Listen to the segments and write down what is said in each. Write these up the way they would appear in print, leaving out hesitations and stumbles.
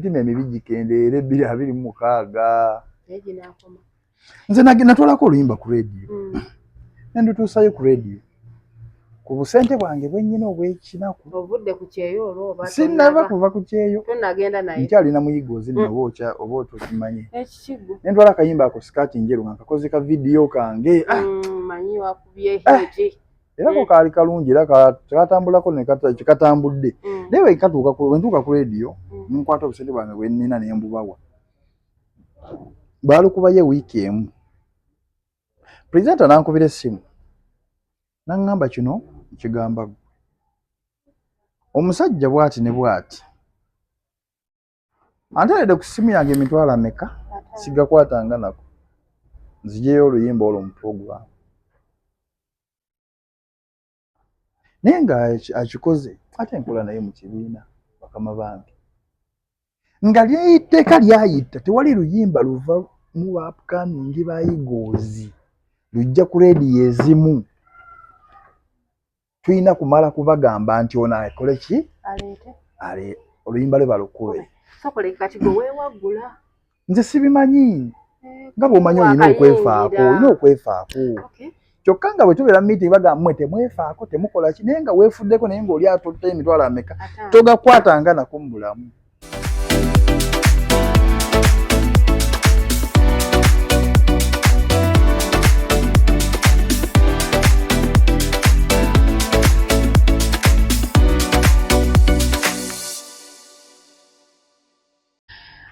Emitima emibi gikendeere 2026. Nze natwalako oluyimba ku rediyo nendutuusayo ku rediyo ku busente bwange bwennyina obwekinaku. Ovudde ku kyeyo olwo oba Sinnava kuva ku kyeyo. Tonagenda naye. Nkyalina muyigozi nawe oba otokimanyi. Ekikigo. Nentwala akayimba ako sikaati njeru nga nkakoze ka vidiyo kange. Ah! Manyi wakubye hiti. Era ko kaali kalungi era katambulako nekatambudde. Naye bwe ntuuka ku rediyo, nkwata obusente bwange bwe nnina ne mbubawa. Baalukubayo wiiki emu. Presenter n'ankubira essimu n'aŋŋamba, "Kino nkigamba ggwe. Omusajja bw'ati ne bw'ati anteeredde ku ssimu yange emitwalo ameka, sigakwatanga nako, nziggyeyo oluyimba olwo mu program." Naye nga akikoze ate nkola naye mu kibiina, bakama bange, nga ly'etteeka lyayita, tewali luyimba luva mu ba upcoming ba Eagles lujja ku rediyo ezimu, tulina kumala kubagamba nti ono akole ki? Aleete. Ale oluyimba lwe balukube. Sokole kati gwe weewaggula. Nze sibimanyi. Nga bw'omanyi olina okwefaako, olina okwefaako. Kyokka nga bwe tubeera mu meeting bagamba, "Mmwe temwefaako, temukola ki," naye nga weefuddeko, naye ng'oli atutte emitwalo ameka, togakwatanga nako mu bulamu.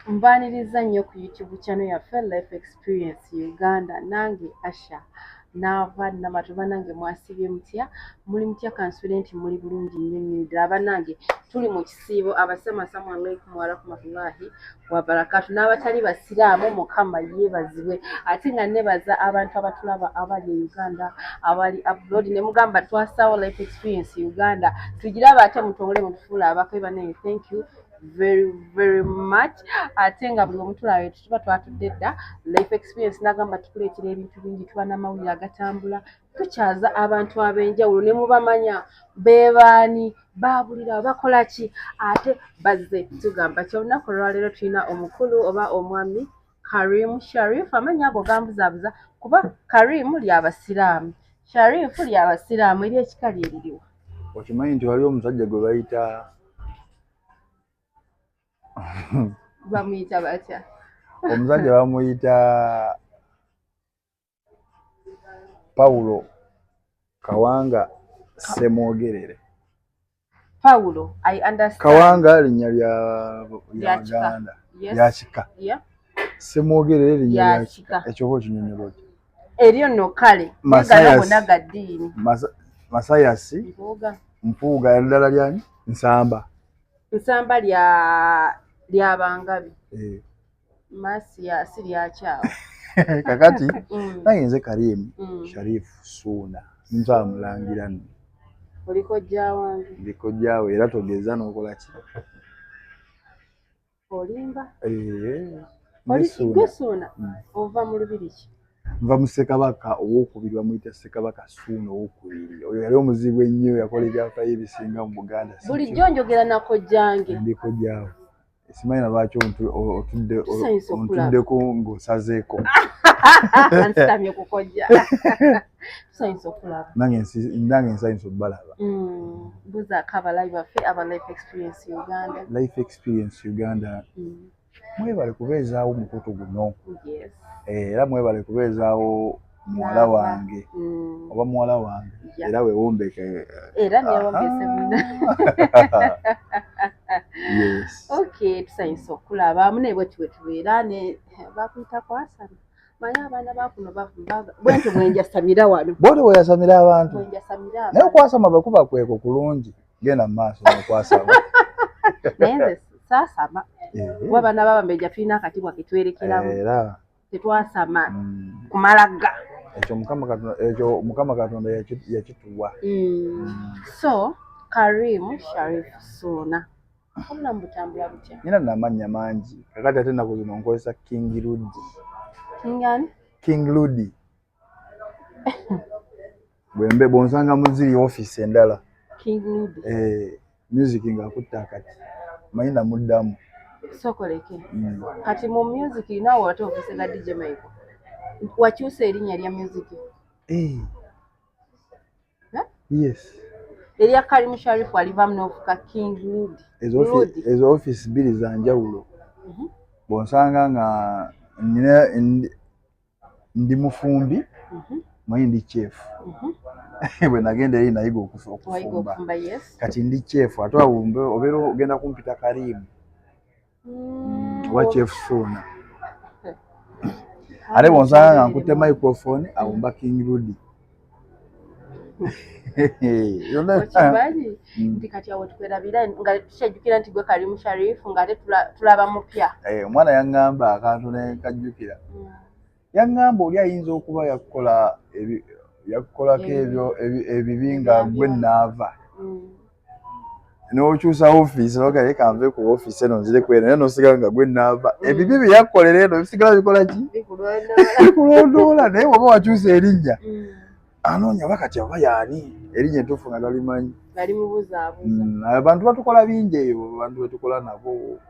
Mbaniriza nnyo ku YouTube channel yaffe Life Experience Uganda. Nange Asha Naava Namatu. Bannange, mwasibye mutya? Muli mutya? Kansubire nti muli bulungi nnyo nnyo ddala. Bannange, tuli mu kisiibo. Abasiraamu, assalamu alaikum warahmatullahi wabarakatu, n'abatali basiraamu, Mukama yeebazibwe. Ate nga nebaza abantu abatulaba abali e Uganda, abali abroad, ne mugamba twasaawo Life Experience Uganda tugiraba, ate mutongole mutufuula abakabi. Bannange, thank you very very much. Ate nga buli omutulabe tuba twatudde dda Life Experience, nagamba tukuleetera ebintu bingi, tuba n'amawulire agatambula, tukyaza abantu ab'enjawulo ne mubamanya beebaani, baabulira bakola ki, ate bazze tugamba ki. Olunaku olwaleero tulina omukulu oba omwami Karim Sharif. Amannya ago gambuzaabuza kuba Karim lyabasiraamu, Sharif lyabasiraamu, eri ekika lyeririwa? Okimanyi nti waliwo omusajja gwe bayita Bamuyita batya? Omusajja bamuyita Paulo Kawanga Ssemwogerere. Paulo, I understand. Kawanga linnya lya Lya kika. Baganda. Yes. Lya kika. Ssemwogerere linnya Lya lya kika. Ekyo oba okinyonyola otya? Eryo nno kale Masayasi. negana gonna ga ddiini. Masayasi. Mpuuga. Mpuuga ddala lyani? Nsamba. Nsamba lyabangabi. Eh. Masiyasi lyakyawo. Kakati nange nze Karim Sharif Suuna, nza mulangira nno. Oli kojja wange. Ndi kojjaawe, era togeza n'okola ki? Olimba. Eh, Oli ne Suuna. Gwe Suuna? Mm. Ova mu lubiri ki? Nva mu Ssekabaka owokubiri, bamuyita Ssekabaka Suuna owokubiri. Oyo yali omuzibu ennyo, yakola ebyafaayo ebisinga mu Buganda, si kyo? Bulijjo njogera na kojjange. Ndi kojjaawe, simanyi na lwaki otudde Tusanyusa okulaba. ontuddeko ng'osazeeko. Nsitamye ku kojja. Tusanyusa okulaba. Nange nsanyusa okubalaba. Buzaako abalabi baffe aba Life Experience Uganda. Life Experience Uganda, mwebale kubeezaawo mukutu guno. Era mwebale kubeezaawo muwala Naava. wange oba muwala wange. Era weewombeeke. Era newombese muna. Yes. Okay, tusanyusa okulaba munaye. Bwe tuwe tubeera ne bakuyita kwasama. Manyi abaana bakuno bwentyo bwenjasamira wano. Bwotyo bweyasamira abantu. Bwenjasamira Naye abantu. okwasama bwe kuba kweko kulungi, genda mu maaso n'okwasama. Naye nze saasama kuba abaana b'abambejja tulina akatibwa ketwerekeramu. Era Tetwasama kumalaga. Ekyo Mukama Katonda yakituwa. So Karim Sharif Suuna, obulamu butambula butya? Nina namannya mangi kakati, ate ennaku zino nkozesa King Ludi. Kingani? King Ludi. Bwembe bwonsanga mu ziri ofiisi endala. King Ludi. Eh, music ng'akutta akati, manyi namuddamu. Sokoleke. Kati mu music naawe ate ofuuse ga DJ Michael, wakyusa erinnya lya music? Eh. Eh? Yes. Erya Karim Sharif alivamu n'ofuka King Ludi. Ludi. Ezo office bbiri za njawulo. Bw'onsanga nga ndi mufumbi, manyi ndi chef. Bwe nagenda eri nayiga wayiga okufumba. Okufumba, yes. Kati ndi chef, ate awo obeera ogenda kumpita Karimu oba Chef Suuna. Ate bw'onsanga nga nkutte microphone, awo mba King Rudi. Okimanyi nti kati awo tukwerabira nga tukyajjukira nti gwe Karimu Sharif, ng'ate tulaba mupya. Eh, omwana yaŋŋamba akantu ne kajjukira. Yaŋŋamba oli ayinza okuba yakukola yakukolako ebyo ebibi nga gwe naava n'okyusa ofiisi, noga leka nve ku ofiisi eno nzire ku eno, naye n'osigala nga gwe naava. Ebibi bye yakukolera eno bisigala bikola ki? Bikulondoola. Bikulondoola. Naye bw'oba wakyusa erinnya, anoonya oba kati oba yaani, erinnya ettuufu nga talimanyi. Bali mubuzaabuza. Abantu batukola bingi eyo, abantu betukola nabo,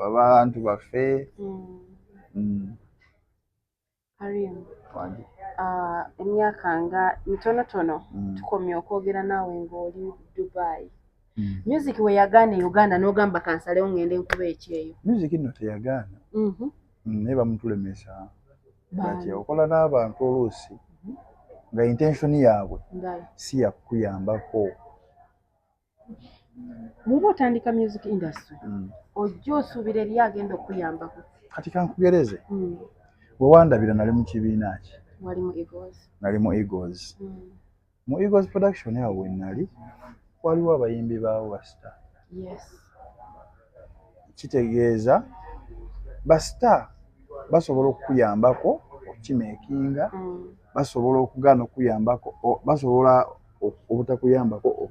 abantu baffe. Karim, Wangi. Emyaka nga mitonotono tukomye okwogera naawe ng'oli Dubai. Music we yagaana e Uganda n'ogamba kansalewo ngende nkuba ekyeyo. Music nno teyagaana, naye bamutulemesa. Baani? Kati okola n'abantu oluusi nga intention yaabwe Ndala. si yakukuyambako. Bw'oba otandika music industry, ojja osuubira eri agenda okuyambako. Kati kankugereze, bwe wandabira nali mu kibiina ki? Wali mu Eagles. Nali mu Eagles. Mu Eagles Production awo we nali, waliwo abayimbi baawo ba star. Kitegeeza ba star basobola okukuyambako okukimakinga, basobola okugaana okukuyambako, basobola obutakuyambako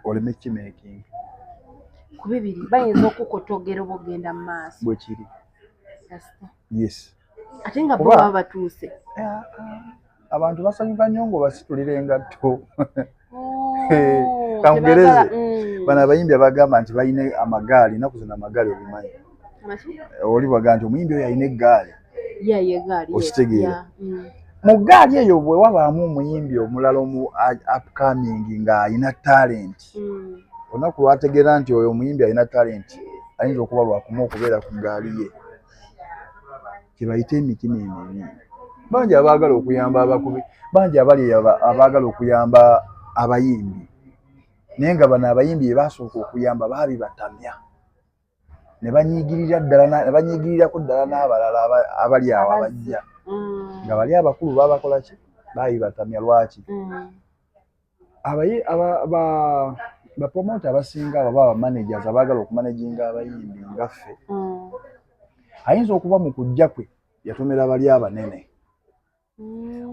oleme kimakinga. Ku bibiri bayinza okukotogera oba ogenda mu maaso. Bwe kiri. Kasita. Yes. Ate nga bo baba batuuse. Abantu basanyuka nnyo ng'obasitulira engatto. Oh, Kankugereze. tebaagala, Bano abayimbi abagamba nti balina amagaali, ennaku zino amagaali obimanyi? Amaki? Oli bwaga nti omuyimbi oyo alina eggaali. Yeah, egaali, yes. Okitegeera? Yeah. Mu ggaali eyo bwe wabaamu omuyimbi omulala omu upcoming ng'alina talent, olunaku lwategeera nti oyo omuyimbi alina talent, ayinza okuba lwakuma okubeera ku ggaali ye. Kyebayita emitima emibi. Bangi abaagala okuyamba abakubi, bangi abali abaagala okuyamba abayimbi, naye nga bano abayimbi be basooka okuyamba baabibatamya ne banyiigirira ddala ne banyiigirirako ddala n'abalala abali awo abajja, nga bali abakulu babakola ki? Baabibatamya. Lwaki? Ba promoter abasinga abo baba managers abaagala okumanaginga abayimbi nga ffe, ayinza okuba mu kujja kwe yatomera bali abanene.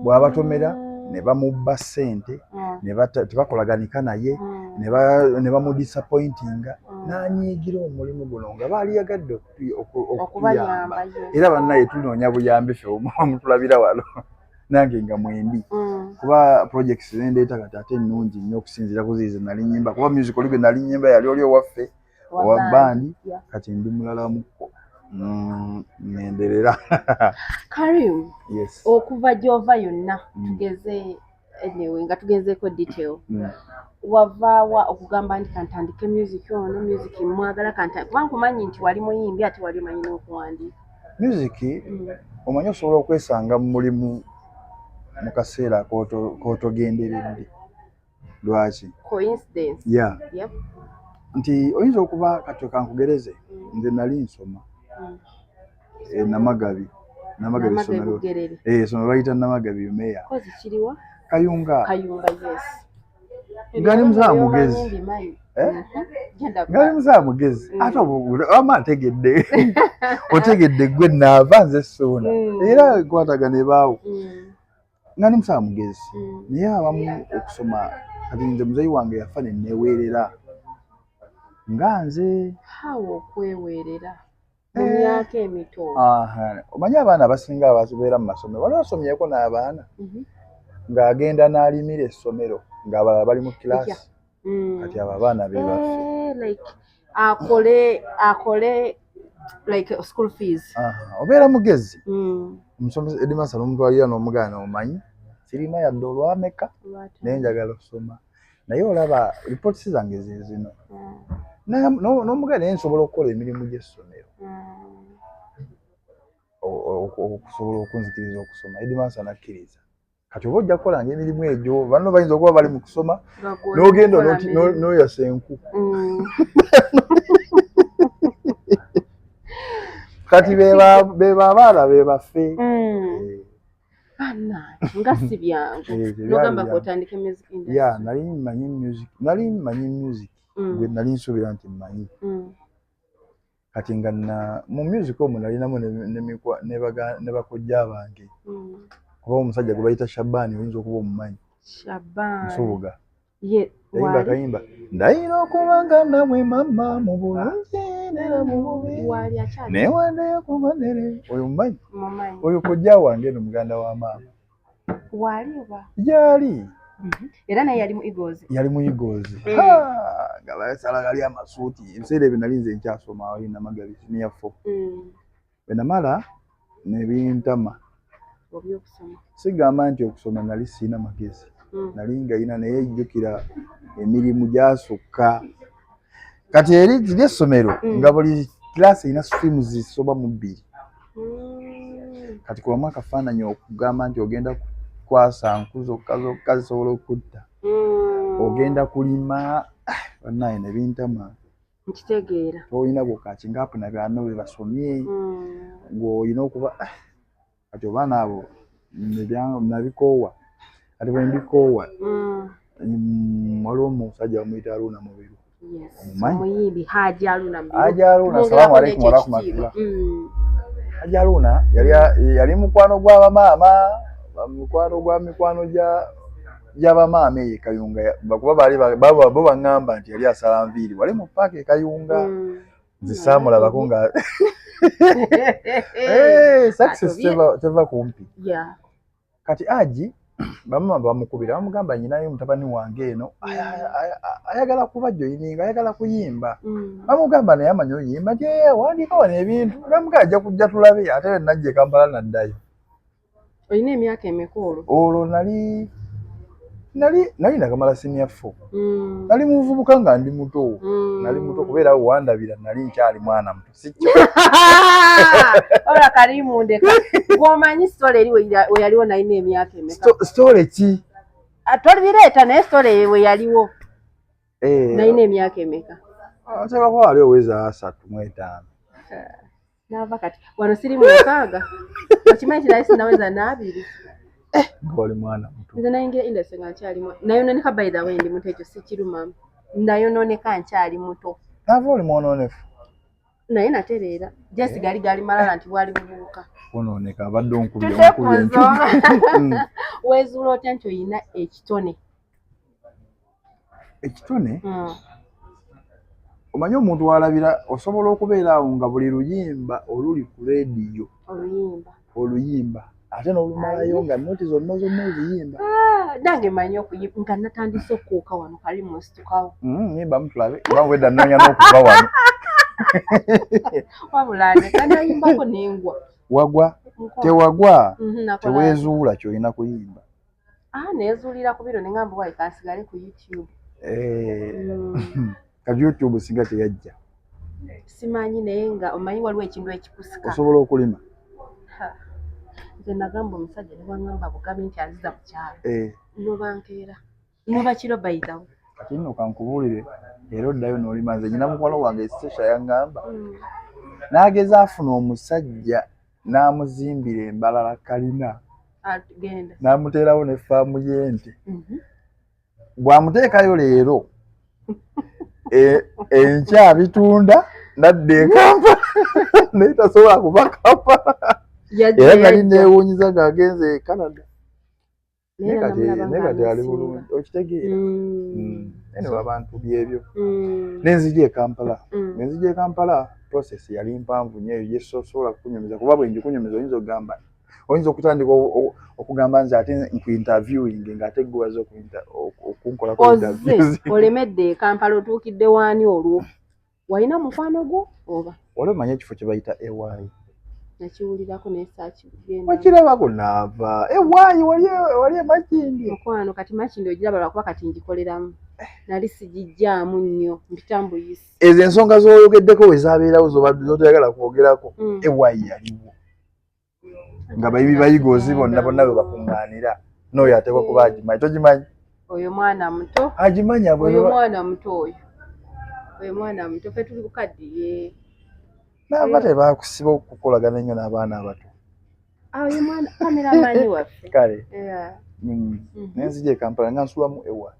Bw'abatomera ne bamubba ssente, ne tebakolaganika naye, ne bamudisappointinga, n'anyiigira omulimu guno nga baaliyagadde okutuyamba. Okubayamba, yes. Era bannaye tunoonya buyambi ffe, omutulabira wano nange nga mwendi, kuba projects zendeeta kati ate ennungi nnyo okusinziira ku ziizo nali nnyimba, kuba music oli gwe nali nnyimba yali oli owaffe owa band. Kati ndi mulala mukko. Ngenderera. Karim, Yes. okuva gy'ova yonna, tugeze anyway nga tugenzeeko detail, wavaawa okugamba nti kantandike music ono, music mwagala kanta, kuba nkumanyi nti wali muyimbi ate wali omanyi n'okuwandiika? Music, omanyi osobola okwesanga mu mulimu mu kaseera k'otogenderedde. Lwaki? Coincidence. Yeah. Nti oyinza okuba kati kankugereze, nze nali nsoma Namagabi, Namagabi Namagabi essomero. Bugerere. Eh, essomero bayita Namagabi Umeya. Kozi kiriwa? Kayunga. Kayunga, yes. Nga ndi musawo mugezi. Mbimanyi. Eh? Genda. Nga ndi musawo mugezi. Ate ama ategedde, otegedde gwe naava nze Ssuuna. Era nkwatagana ebaawo. Nga ndi musawo mugezi, naye abamu okusoma, kati nze muzeeyi wange yafa ne neeweerera nga nze. Hawa okweweerera mu myaka emito? Aha. Omanyi abaana abasinga ababeera mu masomero wali osomyeko n'abaana ng'agenda n'alimira essomero ng'abalala bali mu kilaasi. Kati abo abaana be baffe. Eh, like akole akole Like school fees. Obeera mugezi. Omusomesa headmaster n'omutwalira n'omugaana, omanyi sirina yadde olwameka, naye njagala okusoma, naye olaba reports zange ze zino. N'omugaana, naye nsobola okukola emirimu gy'essomero okusobola okunzikiriza okusoma. Headmaster nakkiriza. Kati oba ojja kukolanga emirimu egyo, banno bayinza okuba bali mu kusoma, n'ogenda n'oyasa enku. Kati be babaana be baffe. Nga si byangu. Nogamba kotandika music industry. Ya, nali mmanyi music, nali mmanyi music gwe nali nsuubira nti mmanyi. Kati nga na mu music omwo nalinamu ne bakojja bange, kuba omusajja gwe bayita Shabani, oyinza okuba omumanyi. Nsubuga. Yayimba akayimba, "Ndayira okuba nga namwe mama mu bulungi nera mu bubi, newandeyo kuba nere." Oyo mumanyi? Oyo kojja wange eno, muganda wa maama. Gyali. Era naye yali mu Eagles? Yali mu Eagles, nga basala gali amasuuti. Ebiseera ebyo nali nze nkyasoma wali Namagabi senior four. Bwe namala nebintama. Sigamba nti okusoma nali siina magezi, nali ngayina, naye jjukira emirimu gyasukka. Kati eri liri essomero nga buli kilaasi erina streams zisoba mu bbiri. Kati kubamu akafaananyi okugamba nti ogenda kukwasa nku zokka zokka zisobola okutta, ogenda kulima, bannaye nebintama. Nkitegeera. Tolina bwokakinga apo nabyano bwe basomye, gweolina okuba kati obaana abo nabikoowa. Kati bwe mbikoowa, waliwo omusajja bamuyita Aruna Mubiru. Omuyimbi Haji Aruna. Haji Aruna, salamu alaikum warahmatullah. Haji Aruna yali mukwano gw'abamaama, mukwano gwa mikwano gy'abamaama eyo e Kayunga, kuba baali bo baŋŋamba nti yali asala nviiri wali mu paaka e Kayunga. Nze saamulabako nga success teva kumpi. Kati Haji bamama bamukubira, bamugamba, "Nyinayo mutabani wange eno ayagala kuba joininga, ayagala kuyimba." Bamugamba, "Naye amanyi oyimba?" Nti, "Wandiika wano ebintu." Namugamba, "Ajja kujja tulabe." Ate najja e Kampala naddayo. Olina emyaka emeka olwo? Olwo nali nakamala senior four. Nali muvubuka nga ndi muto. Nali muto kubeera awo wandabira nali nkyali mwana muto, sikyo? Ola Karimu, ndeka gwomanyi story eri weyaliwo nalina emyaka emeka? Story ki? Tolibireeta, naye story weyaliwo nalina emyaka emeka? Nteeka kuba wali oweza 35. Nava kati wano siri 60, okimanyi nti nali sinaweza n'abiri. Nga wali mwana muto. Nze nayingira industry nga nkyali nayononeka. By the way, ndi muto, ekyo sikirumamu, nayonooneka nkyali muto. Nava oli mwonoonefu. Naye natereera, just gali gali malala nti bwali buvubuka. Kwonooneka abadde onkubye. Tuve ku onkubye nsonga. Weezuula otya nti oyina ekitone? Ekitone, omanyi omuntu walabira, osobola okubeera awo nga buli luyimba oluli ku leediyo oluyimba. Oluyimba ate n'olumalayo nga note zonna zonna oziyimba. Ah, nange manyi okuyimba nga natandise okuuka wano kali musitukawo. Yimbamu tulabe, kubanga wedda nnoonya n'okuva wano. Wabula ndeka nayimbako nengwa. Wagwa? Nkola. Tewagwa. Nakola. Teweezuula kyolina kuyimba. Ah, neezuulira ku bino nengamba wayi kansigale ku YouTube. Kati YouTube singa teyajja? Simanyi, naye nga omanyi waliwo ekintu ekikusika. Osobola okulima? Ha. Nze nagamba omusajja ne bwangamba bugabi nti anziza ku kyalo, noba nkeera noba kiro bayitawo. Kati nno kankubuulire, era oddayo n'olima. Nze nyina mukwano gwange Sesha yaŋŋamba n'ageza afuna omusajja n'amuzimbira embalala kalina, Agenda. N'amuteerawo ne faamu y'ente. Bw'amuteekayo leero, enkya abitunda nadda e Kampala, naye tasobola kuva Kampala. Yajja, Era nali yajja. neewuunyiza ng'agenze e Canada. Naye Naye kati namulaba naye kati ali ng'amusinga. bulungi, okitegeera? Anyway, abantu byebyo. Nenzija e Kampala. Nenzija e Kampala, process yali mpanvu nnyo, eyo gyesobola kukunyumiza, kuba bwe ngikunyumiza oyinza okugamba, oyinza okutandika okugamba nze ate nku interviewing ng'ate gwe waze okunkolako Ozze interviews. olemedde e Kampala, otuukidde waani olwo? Walina mukwano gwo oba? Wali omanyi ekifo kye bayita Ewaayi? Nakiwulirako naye saakigenda. Wakirabako naava Ewaayi wali e Makindye. Mukwano kati Makindye ogiraba lwakuba kati ngikoleramu. Nali sigijjaamu nnyo mpita mbuyisi. Ezo ensonga z'oyogeddeko we zabeerawo z'otoyagala kwogerako Ewaayi yaliwo. Nga bayibi bayigozi bonna bonna bwe bakuŋŋaanira n'oyo ateekwa kuba agimanyi. Togimanyi? Oyo mwana muto. Agimanyi oyo mwana muto oyo. Oyo mwana muto ffe tuli bukaddiye. N'aba tebakusiba okukolagana ennyo n'abaana abato. Oyo mwana kameramani waffe. Kale. Naye nzija e Kampala nga nsulamu ewa.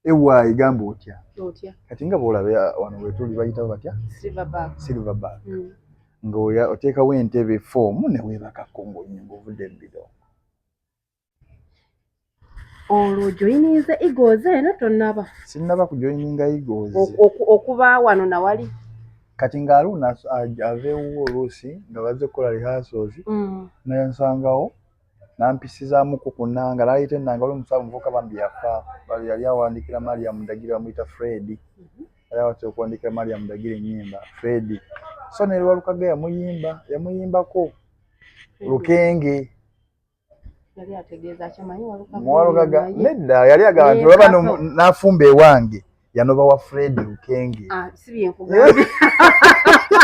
Ewa egamba otya? Otya. Kati nga bw'olaba wano we tuli bayitawo batya? Silverback. Silverback. Nga oteekawo entebe foomu ne weebakako ng'ovudde mu bidongo. Olwo ojoyininze Eagles eno tonnaba? Sinnaba kujoyininga Eagles. Okuba wano nawali? Kati nga Haruna ava ewuwe oluusi nga bazze kukola rehearsals, nansangawo nampisizaamuko ku nnanga n'aleeta ennanga waliwo omusawo omuvubuka bambi yafa yali awandiikira Mariam Ndagire bamuyita Fred. Yali awatera okuwandiikira Mariam Ndagire ennyimba Fred. So ne Walukaga yamuyimba yamuyimbako Lukenge. Yali ategeeza akimanyi Walukaga. Walukaga nedda yali agamba nti olaba n'afumba ewange yanoba wa Fred Lukenge. Si bye nkugambye.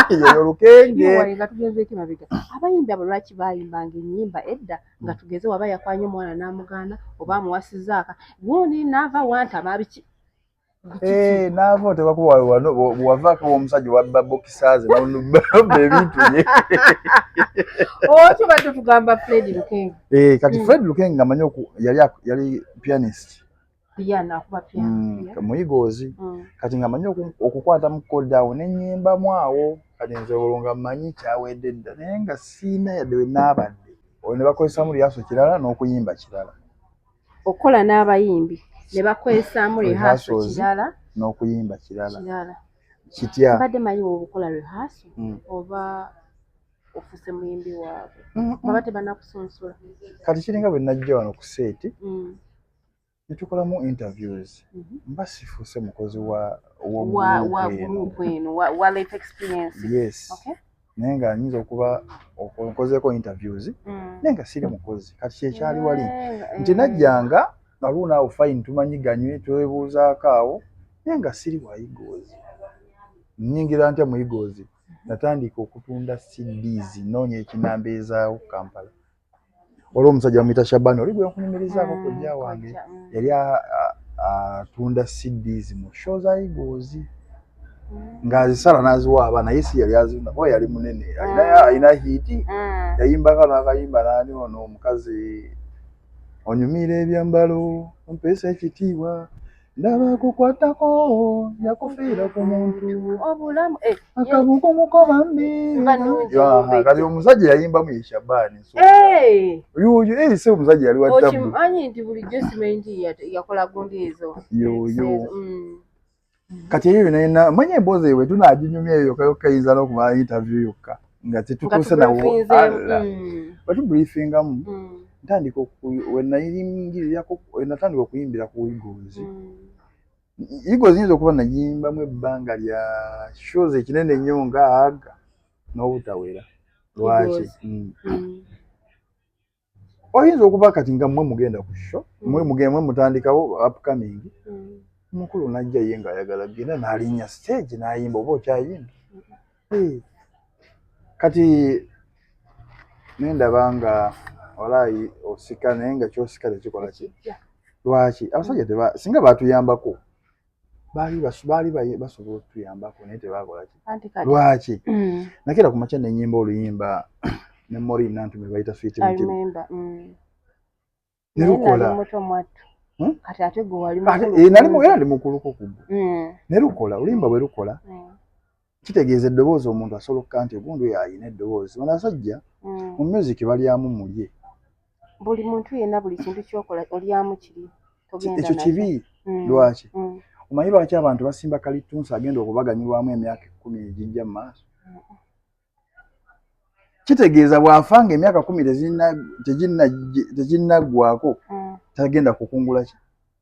Yoyo Lukenge. Nga tugenzeeko emabega. Abayimbi abo lwaki baayimbanga ennyimba edda nga tugeze waba yakwanye omwana n'amugaana oba amuwasizzaaka gundi n'ava wantama biki? N'ava oteekwa kuba wavaako omusajja wabba bokisaaze n'obba ebintu bye. Otyo badde tugamba Fred Lukenge. Kati Fred Lukenge nga mmanyi yali pianist. Piano, akuba piano. Mu Eagles. Kati nga mmanyi okukwata mu chord awo ne nnyimbamu awo. Kati nze olwo nga mmanyi kyawedde dda naye nga siina yadde we naabadde. Olwo ne bakozesaamu rehearsal kirala n'okuyimba kirala. Okukola n'abayimbi ne bakozesaamu rehearsal kirala n'okuyimba kirala. Kitya? Mbadde manyi bw'obukola rehearsal oba ofuuse muyimbi waabwe. Baba tebanakusunsula. Kati kiringa bwe najja wano ku set ne tukolamu interviews. Mba sifuuse mukozi wa group eno wa life experience. Yes. Naye nga nyinza okuba nkozeeko interviews naye nga siri mukozi. Kati kyekyali wali nti najjanga Haruna awo fine tumanyiganywe twebuuzaako awo naye nga siri wa Eagles. Nnyingira ntya mu Eagles? Natandika okutunda CDs nnoonya ekinambeezaawo Kampala. Waliwo omusajja bamuyita Shabani oli gwe nkunyumirizaako kojja wange yali atunda CDs mu show za Eagles ng'azisala n'aziwa abaana ye si yali azitunda kuba yali munene alina hit yayimbako n'akayimba n'ani ono omukazi onyumira ebyambalo ompeesa ekitiibwa ndaba kukwatako yakufiira ku muntu obulamu akabukumuko bambi. Kati omusajja yayimbamu ye Shabani yuyu si omusajja yali wa tabbu. Okimanyi nti bulijjo simenti yakola gundi ezo. Yoyo kati eyo yonna yonna manyi emboozi eyo bwe tunaaginyumya eyo yokka yokka eyinza n'okumala interview yokka nga tetutuuse nawo bwe tubriefingamu ntandika wenatandika okuyimbira ku Eagles. Eagles nyinza okuba nagiyimbamu ebbanga lya shows ekinene nnyo nga aga n'obutawera. Lwaki? Oyinza okuba kati nga mmwe mugenda ku show mmwe mugenda mmwe mutandikawo upcoming omukulu n'ajja ye ng'ayagala genda n'alinnya stage n'ayimba oba okyayimba. Kati nendaba nga walaayi osika naye nga kyosika tekikola ki? Lwaki? Abasajja singa baatuyambako baali basobola okutuyambako naye tebaakola ki? Lwaki? Nakeera ku makya ne nnyimba oluyimba ne Maureen Nantume bayita Sweet Mutima. Ne lukola. Era ndi mukuluko ku ggwe. Ne lukola, oluyimba bwe lukola kitegeeza eddoboozi omuntu asobola okukka nti ogundi oyo alina eddoboozi. Bano abasajja mu music balyamu mulye. Buli muntu yenna buli kintu ky'okola olyamu kiri. Ekyo kibi. Lwaki? Omanyi lwaki abantu basimba kalitunsi agenda okubaganyulwamu emyaka 10 egijja mu maaso? Kitegeeza bw'afa nga emyaka 10 teginnaggwako tagenda kukungula ki?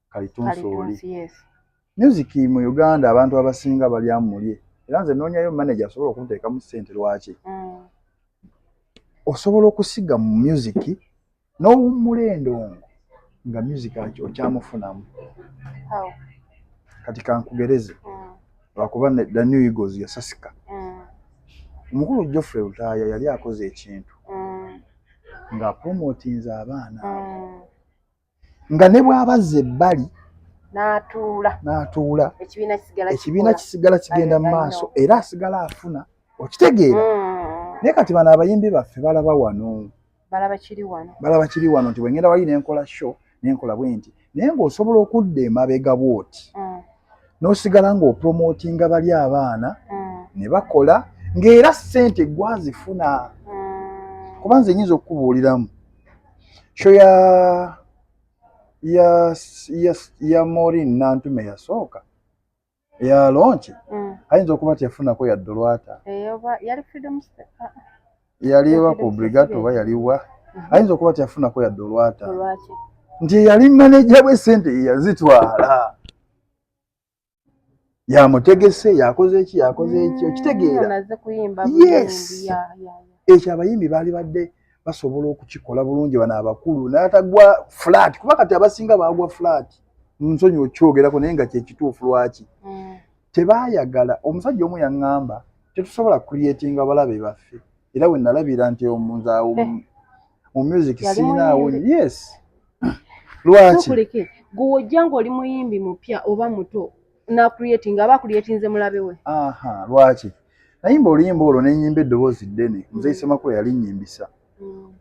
Kalitunsi oli. Music mu Uganda abantu abasinga balyamu mulye, era nze noonyayo manager asobola okunteekamu ssente. Lwaki? Osobola okusiga mu music n'owummula endongo nga music okyamufunamu. How? Kati kankugereze, lwakuba The New Eagles yasasika. Omukulu Geoffrey Lutaaya yali akoze ekintu ng'apromotinze abaana nga ne bw'abazza ebbali n'atuula, n'atuula, ekibiina kisigala ekibiina kikola. Kisigala kigenda mu I maaso know. Era asigala afuna, okitegeera? Naye kati bano abayimbi baffe balaba wano, Balaba kiri wano. Balaba kiri wano nti bwengenda wali nenkola show, nenkola bwe nti, naye ng'osobola okudda emabega bw'oti n'osigala ng'opromotinga bali abaana ne bakola ng'era ssente gwazifuna. Kuba nze nyinza okukubuuliramu show ya Maureen Nantume yasooka ya launch, ayinza okuba teyafunako yadde olwata. Eyo oba yali Freedom ah, ah. Yali wa ku Freedom Brigado Festival. Oba yaliwa, ayinza okuba teyafunako yadde olwata. Olwaki? Nti yali maneja bwe sente yazitwala, yamutegese, yakoze eki, yakoze eki, okitegeera? Onaze kuyimba Yes. buyimbi, ya. Ekyo abayimbi baali badde basobola okukikola bulungi, bano abakulu, n'atagwa flat, kuba kati abasinga baagwa flat. Nsonyi okyogerako, naye nga kyekituufu. Lwaki? Tebaayagala. Omusajja omu yaŋŋamba, tetusobola creatinga balabe baffe, era we nalabira nti omunze awo mu music Yali siinaawo. muyimbi. Yes, lwaki? Tukuleke gwe wojja ng'oli muyimbi mupya oba muto nacreating, aba acreatinze mulabe we. Aha, lwaki nayimba oluyimba olwo nenyimba eddoboozi ddene? Muzeyi Semakula yali nnyimbisa.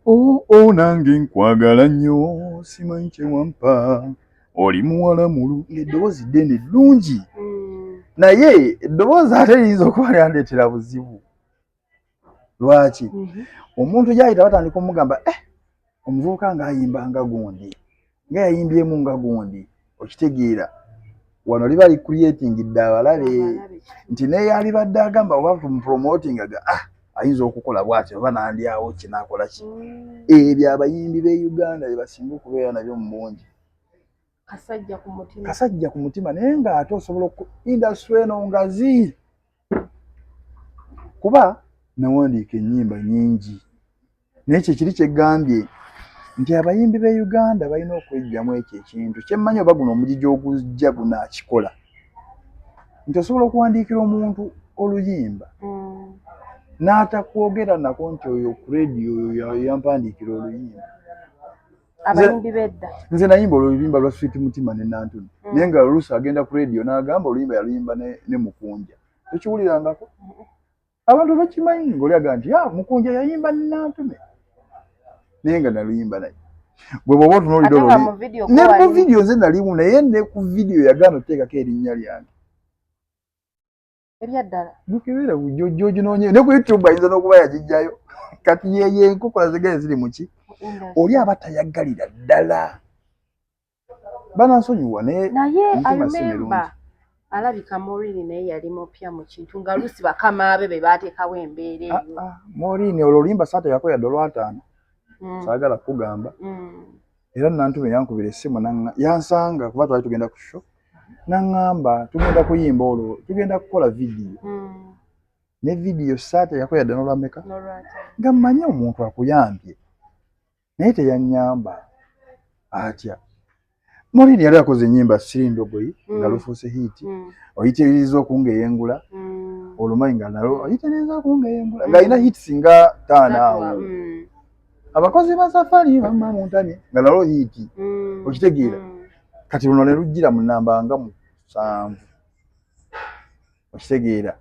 O nange nkwagala nnyo, simanyi kye wampa, oli muwala mulu, ng'eddoboozi ddene ddungi, naye eddoboozi ate liyinza okuba lyandeetera buzibu. Lwaki? Omuntu gyayita batandika omugamba, eh, omuvubuka ng'ayimba nga gundi, nga yayimbyemu nga gundi, okitegeera? Wano liba licreatingidde abalabe. Abalabe, kituufu. Nti neyalibadde agamba oba tumupromotingaga, ah, ayinza okukola bwati oba nandyawo kinaakola ki. Ebyo abayimbi b'e Uganda bye basinga okubeera nabyo mu bungi. Kasajja ku mutima. Kasajja ku mutima, naye ng'ate osobola oku industry eno ngazi, kuba nawandiika ennyimba nnyingi, naye kyekiri kyegambye nti abayimbi b'e Uganda balina okwejjamu ekyo ekintu kyemmanyi, oba guno omugigi ogujja gunaakikola, nti osobola okuwandiikira omuntu oluyimba n'atakwogera nako nti oyo ku rediyo oyo yampandiikira oluyimba. Abayimbi b'edda. Nze nayimba oluyimba lwa Sweet Mutima ne Nantuni, naye nga oluusi agenda ku rediyo n'agamba oluyimba yaluyimba ne Mukunja. Tokiwulirangako? Abantu bakimanyi ngaoli agamba nti, "Ah, Mukunja yayimba ne Nantume," naye nga naluyimba naye. Gwe bw'oba otunuulidde Ate nga olwo mu video ne ko mu wali- vidiyo nze nalimu, naye ne ku vidiyo yagaana oteekako erinnya lyange. Ebyaddala? Mukebera jojinoonye ne ku YouTube, ayinza n'okuba yagijjayo. Kati yeye enkokola zigaye ziri muki, oli aba tayagalira ddala, banansonyiwa, naye Naye omutima si I remember mirungi. Alabika Maureen naye yali mupya mu kintu, nga lusi bakama be be baateekawo embeera Ah, eyo. ah, Maureen olwo oluyimba saateekako yadde olwataano. Saagala kugamba. Era Nantume yankubira essimu, yansanga kuba twali tugenda ku show, naŋŋamba tugenda kuyimba olwo, tugenda kukola vidiyo. Ne vidiyo saateekako yadde n'olwameka. N'olwataano. Nga mmanyi omuntu akuyambye, naye teyannyamba atya. Maureen yali akoze ennyimba Siri Ndogoyi nga lufuuse hit, Oyitiriza Okungeyengula, olumanyi nga nalwo Oyitiriza Okungeyengula, ng'alina hits nga 5 awo. Abakozi ba Safari bamma muntamye, nga nalwo hit, okitegeera? Kati luno ne lujjira mu namba nga 7, okitegeera?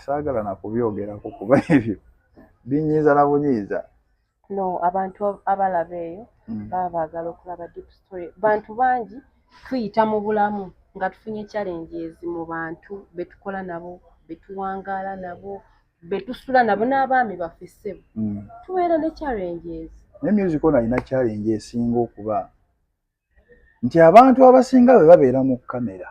Saagala nakubyogerako kuba ebyo binyiiza na bunyiiza. No, abantu abalaba eyo baba baagala okulaba deep story. Bantu bangi tuyita mu bulamu nga tufunye challenges mu bantu betukola nabo, betuwangaala nabo, betusula nabo, n'abaami baffe ssebo. Tubeera ne challenges. Naye music ono alina challenge esinga okuba nti abantu abasinga bwe babeera mu kamera,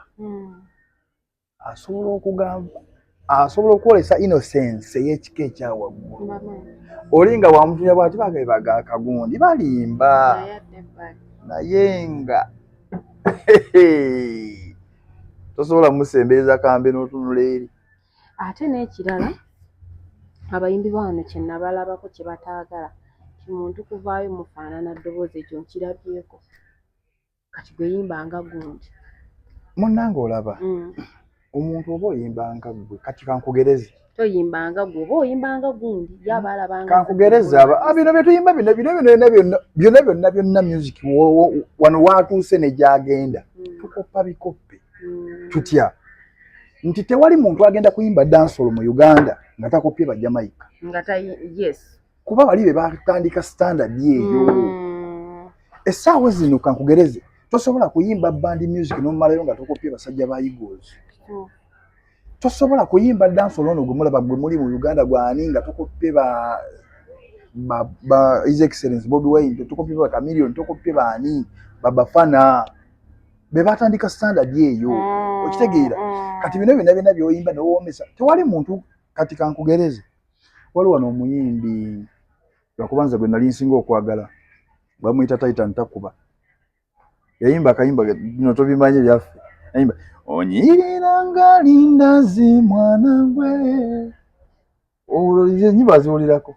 asobola okugamba, asobola okwolesa innocence ey'ekika ekyawaggulu. Oli nga wamutunya bwati bagabe bagakagundi balimba, Naye adde ebbali. Naye nga Tosobola musembereza kambe n'otunula eri. Ate n'ekirala, abayimbi bano kye nabalabako kye bataagala ti muntu kuvaayo mufaanana ddoboozi. Ekyo nkirabyeko. Kati gwe yimba nga gundi. Munnange, olaba omuntu oba oyimba nga ggwe, kati kankugereze. Toyimba nga gwe, oba oyimba nga gundi, ye aba alabanga. Kankugereze, aba bino bye tuyimba, bino bino byonna byonna byonna byonna byonna, music wano watuuse ne gyagenda, tukopa bikoppe. Tutya nti tewali muntu agenda kuyimba dancehall mu Uganda nga takopye ba Jamaica. Nga yes. Kuba bali be batandika standard eyo. Essaawa zino, kankugereze, tosobola kuyimba band music n'omumalayo nga tokopye basajja ba Eagles. Tosobola kuyimba dancehall ono gwe mulaba, gwe muli mu Uganda gwani, nga tokopye ba His Excellence Bobi Wine, tokopye ba Chameleone, tokopye baani, babafana be batandika standard eyo. Okitegeera? Kati bino byonna byonna by'oyimba newoomesa, tewali muntu. Kati kankugereze, waliwo wano omuyimbi, lwakuba nze gwe nali nsinga okwagala, bamuyita Titan Takuba. Yayimba akayimba, bino tobimanyi byaffe, yayimba onyirira nga lindazi mwana gwe. Olwo enyimba aziwulirako,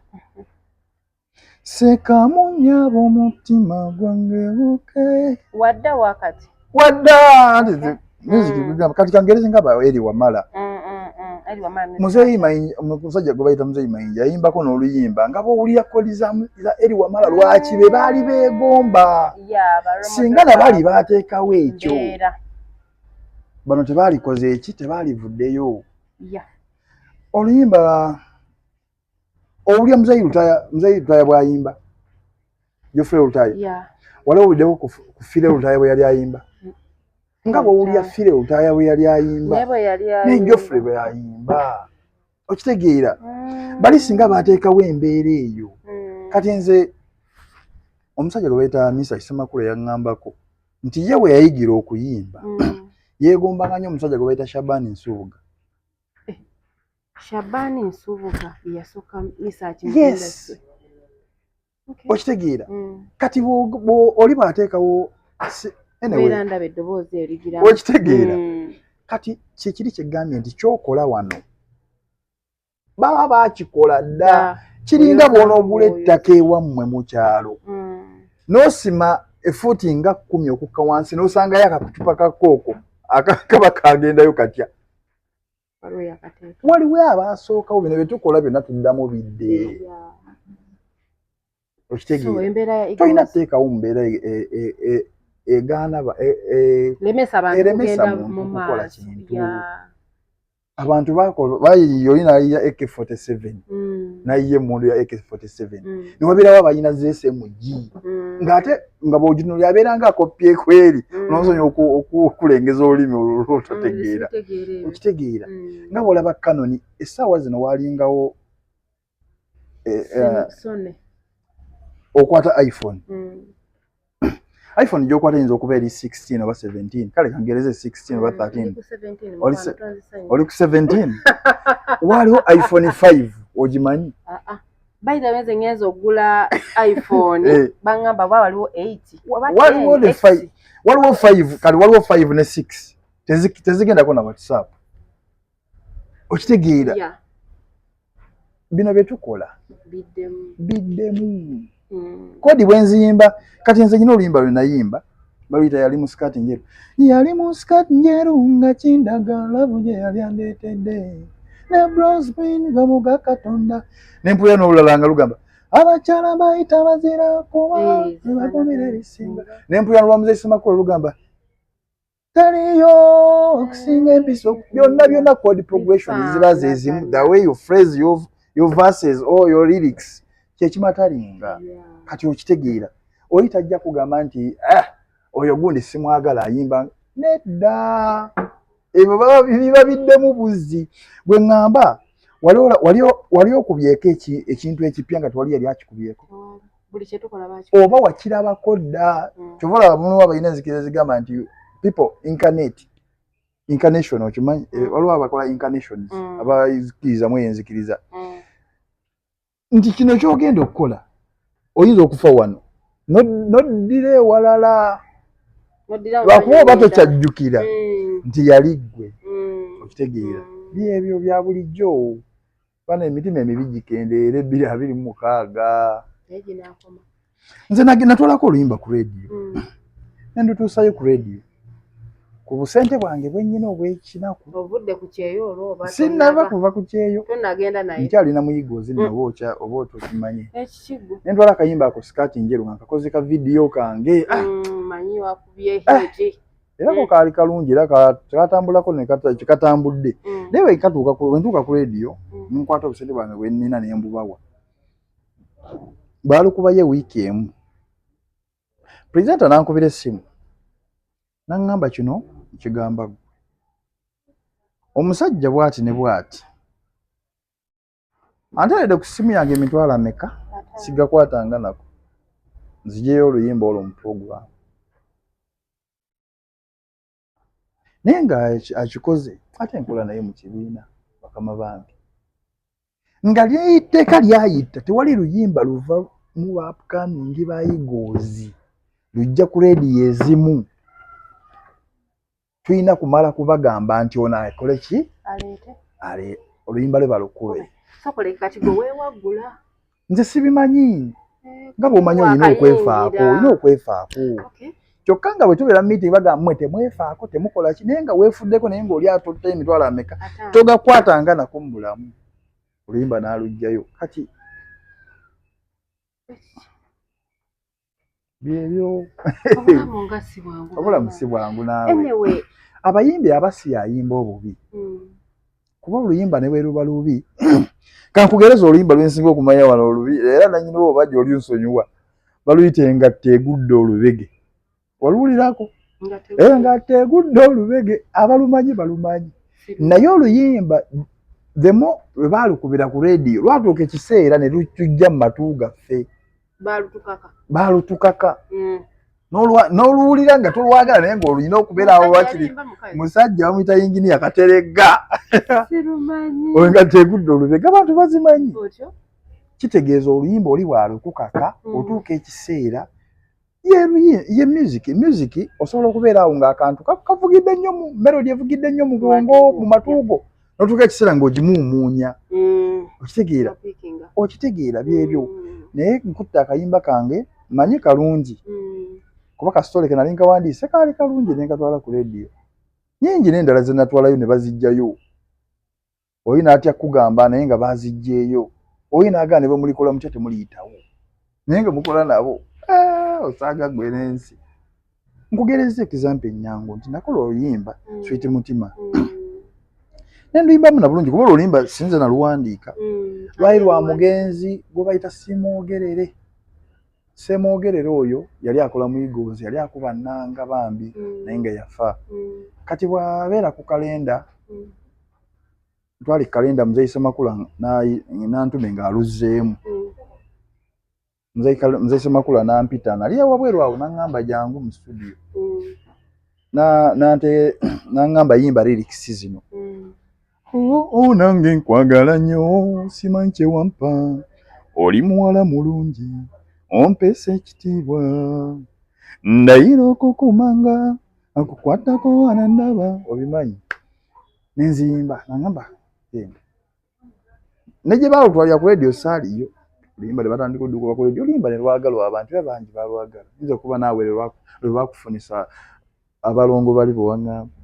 sekamunyaba omutima gwange buke. Wadda wakati. Wadda anti music. Kugamba kati kangereze nga ba Eri Wamala. Eri Wamala. Muzeeyi Mayinja, omusajja gwe bayita Muzeeyi Mayinja, yayimbako n'oluyimba nga bw'owulira chord za Eri Wamala. Lwaki be baali beegomba? Yeah, ba Singa nabali baateekawo ekyo, Mbeera. bano tebaalikoze eki, tebaalivuddeyo. Oluyimba owulira Muzeeyi Lutaaya, Muzeeyi Lutaaya bw'ayimba, Geoffrey Lutaaya, wali owuliddeko ku Philly Lutaaya bwe yali ayimba? Nga bw'owulira Philly Lutaaya bwe yali ayimba, Naye bwe yali ne ayimba. Geoffrey bwe yayimba, okitegeera? Bali singa baateekawo embeera eyo. Kati nze omusajja gwe bayita Misa Kisemakula yaŋŋambako nti ye bwe yayigira okuyimba, yeegombanga nnyo omusajja gwe bayita Shabani Nsubuga. Shabani Nsubuga yasooka Misaki mu Yes. industry. Okay. Okitegeera? Kati oli bw'ateekawo anyway, Mbeera ndaba eddoboozi eryo ligira. Okitegeera? Kati kyekiri kyegambye nti kyokola wano baba baakikola dda. Kiringa Oyo bw'onoogula oyo. ettaka ewammwe mu kyalo, n'osima efuuti nga 10 okukka wansi, n'osangayo akakucupa ka kooko kaba kagendayo katya? Waliwo yakateeka. Waliwo abaasookawo. Bino bye tukola byonna tuddamu bidde. So Okitegeera? embeera ya Tolina Eagles kuteekawo mu mbeera egaana lemesa abantu eremesa kugenda muntu mu kukola maaso. kintu. Abantu bakola bayiiya, oli nayiya AK47, nayiya emmundu ya AK47, newabeerawo abalina za SMG, ng'ate nga bw'ogitunulira abeera nga akopyeko eri. N'onsonyi okulengeza olulimi olwo lwotategeera. Sitegeera ebyo. Okitegeera? Nga bw'olaba Canon essaawa zino, walingawo Sony. okwata iPhone, iPhone gyokwata eyinza okuba eri 16 oba 17, kale kangereze 16 oba 13. Ndi ku 17, Oli mukwano, tonzisanya. Oli ku 17, waaliwo iPhone 5, ogimanyi? Ah, ah. By the way, nze ngenza okugula iPhone, baŋŋamba oba waliwo 8 oba Waliwo 10, ne X. Waliwo 5, kale waliwo 5 ne 6, tezigendako na WhatsApp. Okitegeera? Yeah, Bino bye tukola biddemu. Biddemu. Chord bwe nziyimba kati, nze nyina oluyimba lwe nayimba, baluyita "Yali mu sikaati njeru". Yali mu sikaati njeru nga kindaga love gye yali andeetedde, ne bronze queen gamuga Katonda, nempulira n'olulala nga lugamba abakyala bayita bazira kuba nebagumira ebisinga, nempulira n'olwa Muzeeyi Ssemakula lugamba taliyo okusinga empiso. Byonna byonna chord progression ziba zezimu, the way you phrase your verses or your lyrics kyekimatalinga. Kati okitegeera, oli tajja kugamba nti, "Ah, oyo gundi simwagala ayimba." Nedda, ebyo biba biddemu buzzi. Bwe ŋŋamba wali okubyeko ekintu ekipya nga tewali yali akikubyeko. Buli kyetukola bakikola. Oba wakirabako dda. Kyova olaba mulimu abalina enzikiriza zigamba nti people incarnate, incarnation, okimanyi? Waliwo abakola incarnations, abazikirizamu eyo enzikiriza nti kino kyogenda okukola oyinza okufa wano noddira ewalala. Lwakuba oba tokyajjukira nti yali ggwe. Okitegeera? Byebyo bya bulijjo. Bana emitima emibi gikendeera 2026. Nze natwalako oluyimba ku rediyo, nendutuusayo ku rediyo ku busente bwange bwennyina obwekinaku. Ovudde ku kyeyo olwo oba? Sinnava kuva ku kyeyo. Tonagenda naye. Nkyalina muyigozi nawe oba otokimanyi. Ekikiggo. Nentwala akayimba ako Sikaati Njeru nga nkakoze ka vidiyo kange. Manyi wakubye hiti. Era ko kaali kalungi, era katambulako nekatambudde, naye wentuuka ku rediyo, nkwata obusente bwange bwennina nembubawa, baalukubayo wiiki emu, presenter nankubira essimu naŋŋamba, "Kino nkigamba ggwe, omusajja bw'ati ne bw'ati anteeredde ku ssimu yange emitwalo ameka, sigakwatanga nako, nzijeyo oluyimba olwo mu program." Naye nga akikoze, ate nkola naye mu kibiina, bakama bange, nga ly'etteeka lyayita, tewali luyimba luva mu ba upcoming ba Eagles lujja ku rediyo ezimu, tulina kumala kubagamba nti ono akole ki, aleete oluyimba lwe balukube. Sokole kati gwe weewaggula. Nze sibimanyi, nga bw'omanyi olina okwefaako, olina okwefaako. Kyokka nga bwe tubeera mu meeting bagamba, "Mmwe temwefaako, temukola ki," naye nga weefuddeko, naye ng'oli atotta emitwalo ameka, togakwatanga nako mu bulamu. Oluyimba n'aluggyayo. Kati byebyo. Obulamu nga si bwangu. Obulamu si bwangu naawe. Anyway. Abayimbi abasi ayimba obubi, kuba oluyimba ne bwe luba lubi, kankugereza oluyimba lwensinga okumanya wano olubi, era nanyini bo bajja oli nsonyiwa, baluyita "Engatto Egudde Olubege". Waluwulirako? "Engatto Egudde Olubege", abalumanyi balumanyi. Naye oluyimba themo lwe baalukubira ku rediyo, lwatuuka ekiseera ne lutujja mu matu gaffe. Balutukaka. Baalutukaka. N'oluwulira nga tolwagala, naye ng'oluyina okubeera awo lwakiri. Musajja bamuyita Yinginiya Kateregga. Sirumanyi. "Engatto Egudde Olubege" abantu bazimanyi. Otyo. Kitegeeza oluyimba oli bwalukukaka, otuuka ekiseera ye music osobola okubeera awo ng'akantu kavugidde nnyo mu melody, evugidde nnyo mu bwongo, mu matuugo, n'otuuka ekiseera ng'ogimuumuunya. Okitegeera? Opikinga. Okitegeera? Byebyo. Naye nkutta akayimba kange manyi kalungi, kuba kasitole ke nali nkawandiise kaali kalungi, ne nkatwala ku rediyo nyingi n'endala ze natwalayo ne bazijjayo. Oli n'atya kugamba, naye nga baziggyeeyo. Oli n'agamba, "Ne bwe mulikola mutya temuliyitawo," naye nga mukola nabo. Ah, osaaga ggwe n'ensi. Nkugereza example ennyangu nti nakola oluyimba "Sweet Mutima", ne nduyimbamu na bulungi, kuba oluyimba sinze naluwandiika, lwali lwa mugenzi gwe bayita Simwogerere. Semwogerere oyo yali akola mu Eagles, yali akuba nnanga bambi, naye nga yafa. Kati bw'abeera ku kalenda, ntwala ekalenda, Muzeyi Semakula nantume ng'aluzzeemu. Muzeyi Semakula nampita, nali ewabweru awo, naŋŋamba, "Jangu mu studio." Nante naŋŋamba, "Yimba lyrics zino." Oh, nange nkwagala nnyo, simanyi kye wampa, oli muwala mulungi, ompeesa ekitiibwa, ndayira okukumanga akukwatako wana ndaba. Obimanyi, nenziyimba, naŋŋamba, "Genda." Ne gye baalutwalira ku rediyo saaliyo, oluyimba ne batandika oddukuba ku rediyo, oluyimba ne lwagalwa abantu, era bangi balwagala. Yinza okuba naawe lwe lwakufunisa abalongo bali bwe waŋŋamba.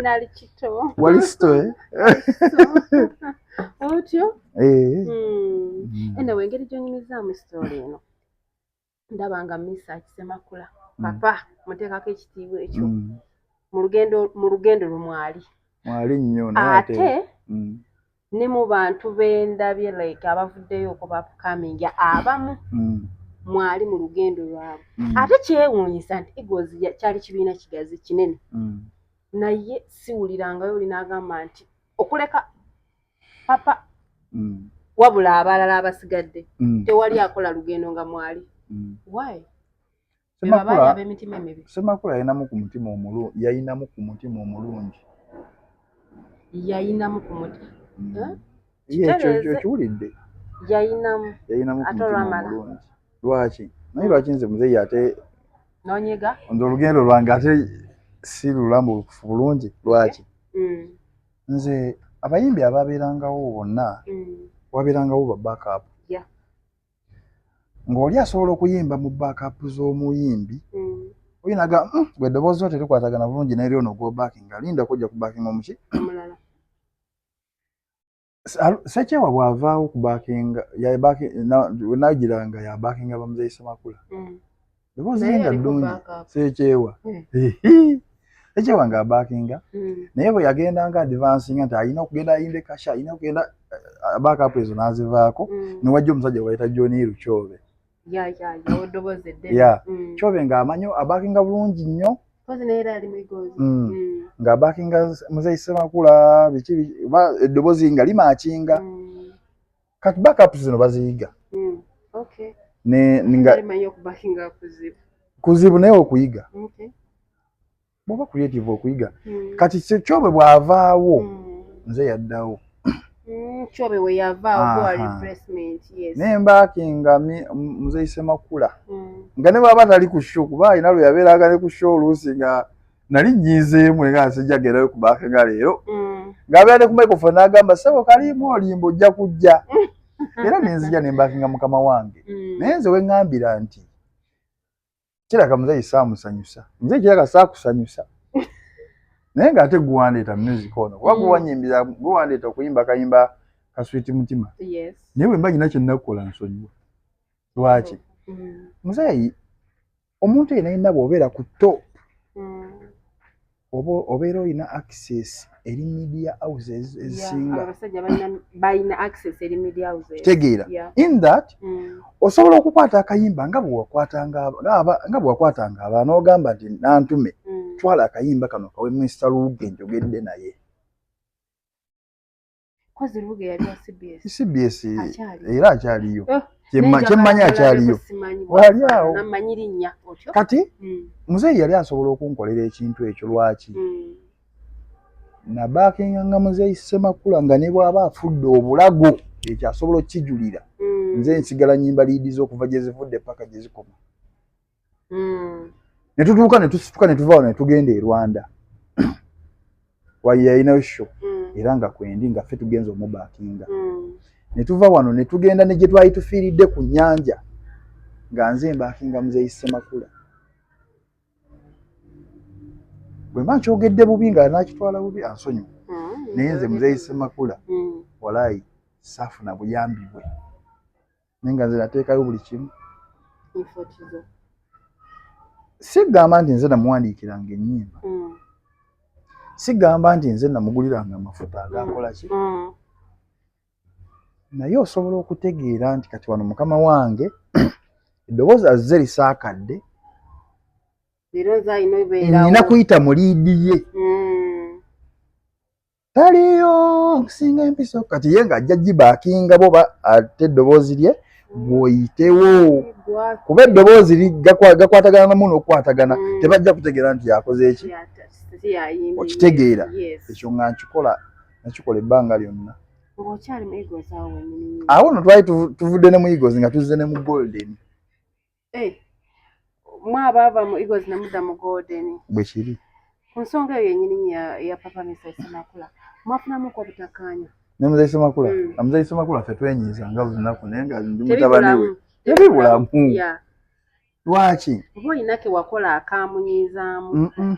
Nali kito. Wali sito, eh? Otyo. Eh. Anyway, engeri gy'onyumizaamu story eno, ndaba nga Mesach Semakula papa muteekako ekitiibwa ekyo mu lugendo lumwali. Mwali nnyo, naye ate ne mu bantu bendabye like abavuddeyo okuba upcoming abamu, mwali mu lugendo lwabwe. Ate kyewuunyisa nti Eagles kyali kibiina kigazi kinene, naye siwulirangayo oli n'agamba nti okuleka papa, wabula abalala abasigadde tewali akola lugendo nga mwali. Why? Beba baali Semakula ab'emitima emibi? Semakula yalinamu ku mutima omulungi, yayinamu ku mutima omulungi. Yayinamu ku mutima. Eh? Ye, ekyo Kitereeze. okiwulidde? Yayinamu. Yayinamu ku Ate mutima olwamala. omulungi. Lwaki? Naye lwaki nze muzeeyi ate Nonyega. Nze olugendo lwange ate si lulambulukufu bulungi. Lwaki? Nze abayimbi ababeerangawo bonna, wabeerangawo ba backup, ng'oli asobola okuyimba mu backup z'omuyimbi. Oyo naga, gwe eddoboozi lyo terikwatagana bulungi n'eri ono gw'obackinga, linda kujja ku backinga omuki." Omulala. Sekyewa bw'avaawo ku backinga, nagira nga yabackinga bamuzeyi Semakula. Eddoboozi Naye lye nga yaliko ddungi. backup. Sekyewa. Sekyewa nga abackinga, naye bwe yagendanga advancinga nti alina okugenda ayimbe kasha, alina okugenda, backup ezo n'azivaako. Newajja omusajja gwayita John Hill Kyobe. Ya, oddoboozi eddene. Ya, Kyobe ng'amanyi abackinga bulungi nnyo. Kozi naye era yali mu Eagles. Ng'abackinga muzeyi Semakula, biki biki, oba eddoboozi nga limatchinga. Kati backup zino baziyiga. Ne nga Nali manyi okubackinga kuzibu. Kuzibu, naye okuyiga, bw'oba creative okuyiga. Kati Kyobe bw'avaawo, nze yaddawo. Kyobe we yavaawo gwa replacement, yes. Ne mbackinga muzeyi Semakula, nga ne bw'aba tali ku show, kuba alina lwe yabeeranga ne ku show oluusi nga nali nnyiizeemu nga nsijja gendayo kubackinga leero, ng'abeera ne ku microphone n'agamba, "Ssebo kalimu olimba, ojja kujja." Era nenzija ne mbackinga mukama wange. Naye nze weŋŋambira nti kiraka muzeeyi saamusanyusa, muzeeyi kiraka saakusanyusa, naye ng'ate guwandeeta music ono, kuba guwanyimbira, guwandeeta okuyimba kayimba kaswiti mutima. Naye bwe mba nyina kye nnakukola, nsonyiwa. Lwaki? Muzeeyi, omuntu yenna yenna bw'obeera ku top, oba obeera olina access eri media houses ezisinga. Abasajja balina access eri media houses. Kitegeera? In that, osobola okukwata akayimba nga bwe wakwatanga abaana, ogamba nti, "Nantume, twala akayimba kano kawe Mr Luge, njogedde naye." Kozi Luge yali wa CBS. CBS. Akyali. Era akyaliyo. Oh, Kyemmanyi akyaliyo. Wali awo. Namanyi linnya otyo. Kati muzeeyi yali asobola okunkolera ekintu ekyo. Lwaki? Nabackinganga muzeeyi Semakula nga ne bw'aba afudde obulago, ekyo asobola okukijulira. Nze nsigala nyimba lead ze okuva gye zivudde paka gye zikoma. Ne tutuuka ne tusituka ne tuva wano ne tugenda e Rwanda, wayi yalinayo show, era nga kwendi nga ffe tugenza omubackinga. Ne tuva wano ne tugenda ne gye twali tufiiridde ku nnyanja, nga nze mbackinga muzeeyi Semakula. Bwe mba nkyogedde bubi nga nakitwala bubi, ansonyiwa. Naye nze muzeeyi Semakula, walayi saafuna buyambi bwe, naye nga nze nateekayo buli kimu. Effort zo. Sigamba nti nze namuwandiikiranga ennyimba, sigamba nti nze namuguliranga amafuta agakola ki, naye osobola okutegeera nti kati wano mukama wange eddoboozi azze lisaakadde. Leero nze alina obeerawo. Nina kuyita mu lead ye. Taliyo nkusinga empiso. Kati ye ng'ajja gibackinga boba ate eddoboozi lye bw'oyitewo, kuba eddoboozi gakwatagana namu n'okukwatagana, tebajja kutegeera nti yakoze eki. Si yayimbye. Okitegeera? Yes. Ekyo nga nkikola, nakikola ebbanga lyonna. Ng'okyali mu Eagles awo wennyini nnyini. Awo nno twali tuvudde ne mu Eagles nga tuzze ne mu Golden. Eh, mwe abaava mu Eagles ne mudda mu Golden. Bwe kiri. Ku nsonga eyo yennyini ya Papa Misa Semakula, mwafunamuko obutakkaanya? Ne muzeyi Semakula? Muzeyi Semakula ffe twenyiiza nga buli lunaku, naye nga ndi mutabani we. Tebibulamu. Tebibulamu. Lwaki? Oba olina ke wakola akamunyiizaamu? Mm-mm.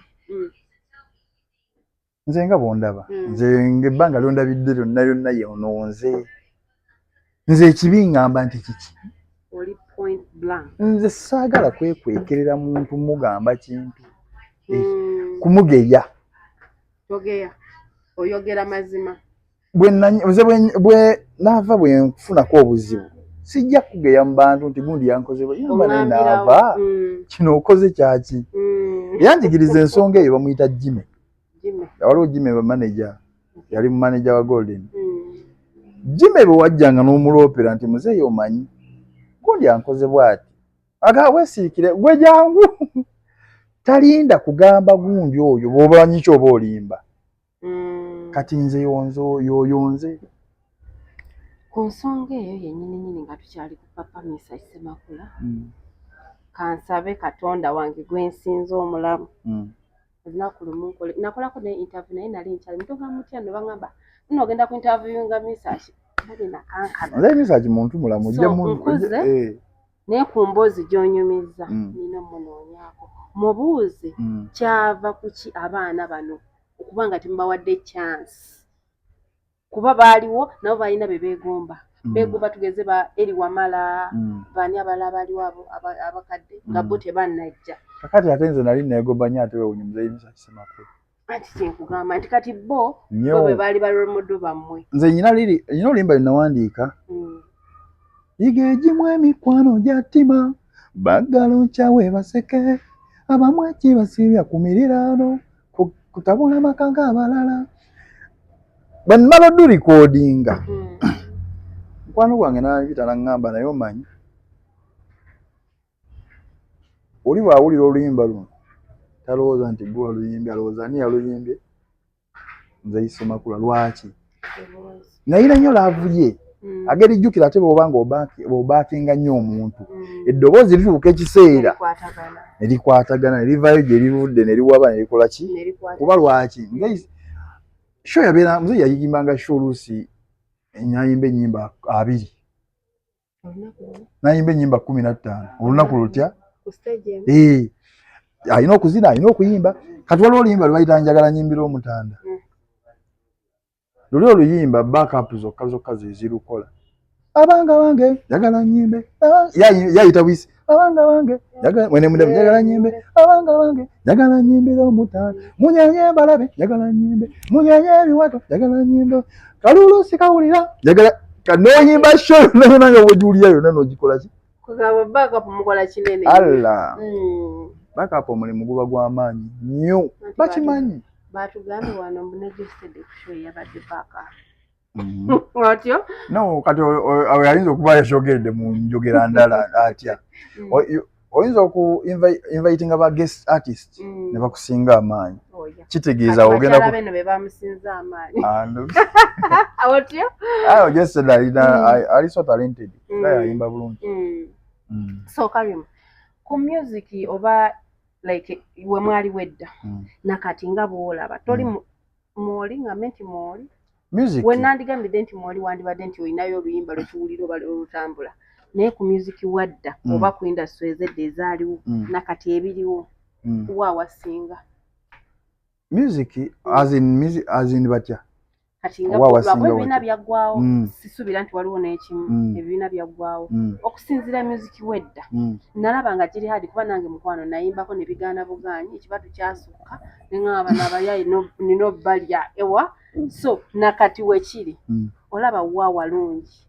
Nze nga bwondaba, nze ng'ebbanga lyondabidde lyonna lyonna yononze nze ekibi ŋŋamba nti kiki? Oli point blank. Nze saagala kwekwekerera muntu mugamba kintu, kumugeya. Togeya, oyogera mazima. Bwe nze bwe naava bwe nfunako obuzibu, sijja kugeya mu bantu nti gundi yankoze bwe yamba, naye Oŋŋambirawo. naava kino okoze kyaki? Yanjigiriza ensonga eyo bamuyita Jime. Jimmy. Waliwo Jime ba manager, yali mu manager wa Golden. Jime bwe wajjanga n'omuloopera nti, "Muzeeyi, omanyi gundi ankoze bw'ati," aga, "Weesiikire gwe, jangu." Talinda kugamba gundi oyo bw'obanyi ki oba olimba. Kati nze yonzo yoyo nze. Ku nsonga eyo yennyini nnyini, nga tukyali ku Papa Misa Semakula, Kansabe Katonda wange gwensinza omulamu, olunaku lumu nkole. Nakolako ne interview, naye nali nkyali muto nga mutya no bangamba nno ogenda ku interview nga Misaki, nali nakankana. Nze Misaki muntu mulamu. So, nkuze. Naye ku mboozi gy'onyumizza, nina munoonyaako mubuuze kyava ku ki abaana bano okuba nga temubawadde chance, kuba baaliwo nabo balina be beegomba. Beegomba tugeze ba Eri Wamala, baani abalala baaliwo abo abakadde nga bo tebannajja. Kakati ate nze nali neegomba nnyo, ate wewunya muzeeyi Misaki Ssemakula. Anti kyenkugamba nti kati bo nnyo bo bwe baali ba role model bammwe. Nze nyina liri nyina oluyimba lwe nawandiika, yiga egimu emikwano gya ttima, baggala okyawe baseke, abamu ekibasiibya ku miriraano kutabula maka g'abalala. Bwe mmala odurecordinga, mukwano gwange n'anjita n'aŋŋamba, naye omanyi oli bw'awulira oluyimba luno talowooza nti gwe waluyimbye, alowooza ani yaluyimbye? Nze Ssemakula. Lwaki? Nayina nnyo love ye. Ageri jjukira ate bw'oba nga obackinga nnyo omuntu, eddoboozi lituuka ekiseera Likwatagana. Ne likwatagana, ne livaayo gye livudde, ne liwaba, ne likola ki. Ne likwatagana. Kuba lwaki? Nze show yabeera, nze yayimbanga show oluusi nayimba ennyimba 20. Olunaku lumu. Nayimba ennyimba 15 olunaku lutya. Ku stage emu. Eh, alina okuzina, alina okuyimba. Kati waliwo oluyimba lwe bayita Njagala Nyimbira Omutanda. Luli oluyimba backup zokka zokka ze zirukola. Abanga bange njagala nyimbe, yayita bwisi, abanga bange njagala mwene mwene njagala nyimbe, abanga bange njagala nyimbira omutanda, munyenye balabe, njagala nyimbe, munyenye ebiwato, njagala nyimbe, kalulu sikawulira, njagala kanoyimba show yonna yonna nga bw'ogiwulira yonna n'ogikola ki. Kugamba backup mukola kinene. Allah, backup omulimu guba gw'amaanyi nnyo. Anti bakimanyi. Batugambye wano mbu ne Josede ku show yabadde backup. Otyo? No, kati oyo ayinza okuba yakyogedde mu njogera ndala atya. Oyinza oku invitinga ba guest artist ne bakusinga amaanyi. Oya. Kitegeeza Kati ogenda bakyala beno be bamusinza amaanyi. Otyo? Ayo Jesse alina ali so talented era yayimba bulungi. So Karim, ku music oba like we mwali wedda nakati nga bw'olaba toli mwoli ngambe nti mwoli Music we nandigambidde nti mwoli, wandibadde nti olinayo oluyimba lwetuwulira oba olutambula, naye ku music wadda oba ku industry ezedda ezaaliwo nakati ebiriwo, wa awasinga? Music as in music as in batya? Kati nga Wa awasinga lwakuba ebibiina watya? byaggwawo, sisuubira nti waliwo n'ekimu. Ebibiina byaggwawo. Okusinziira music wedda, nalaba nga kiri hard, kuba nange mukwano nayimbako ne bigaana bugaanyi, ekibatu kyasukka ne ŋŋamba bano abayaayi nina obbalya ewa. So nakati wekiri, olaba wa walungi?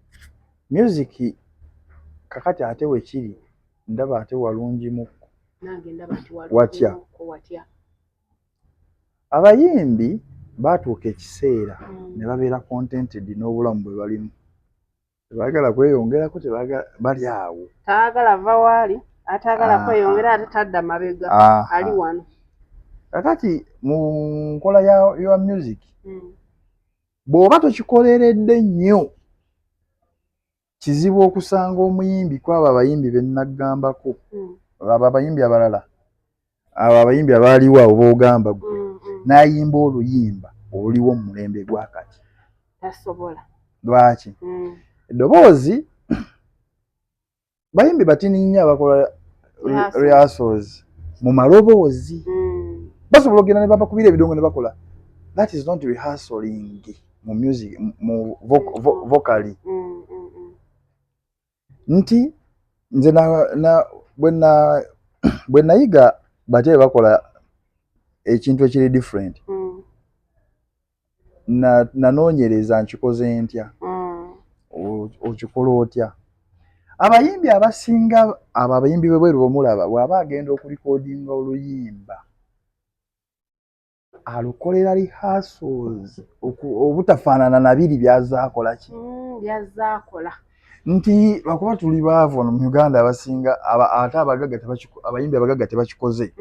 Music kakati ate wekiri, ndaba ate walungi mukko. Nange ndaba nti Watya? walungi. Watya? Abayimbi baatuuka ekiseera ne babeera contented n'obulamu bwe balimu, tebaagala kweyongerako, tebaagala, bali awo. Taagala va waali, ataagala kweyongera, ate tadda mabega, ali wano. Kakati mu nkola ya music, bw'oba tokikoleredde nnyo, kizibu okusanga omuyimbi kwabo abayimbi be naggambako, abo abayimbi abalala, abo abayimbi abaaliwo abo boogamba gwe, n'ayimba oluyimba oluliwo mu mulembe gwa kati. Tasobola. Lwaki? Eddoboozi, bayimbi batini nnyo abakola Rehearsals. Rehearsals mu maloboozi. Basobola okugenda ne babakubira ebidongo ne bakola. That is not rehearsaling mu music, mu vocally. Nti nze na bwe nayiga batya bwe bakola ekintu ekiri different, nanoonyereza nkikoze ntya. Okikola otya? Abayimbi abasinga, abo abayimbi bebweru bomulaba, bw'aba agenda okurecordinga oluyimba alukolera rehearsals obutafaanana na biri byazaakola ki. Byazaakola. Nti lwakuba tuli baavu wano mu Uganda abasinga, ate abagagga abayimbi abagagga tebakikoze.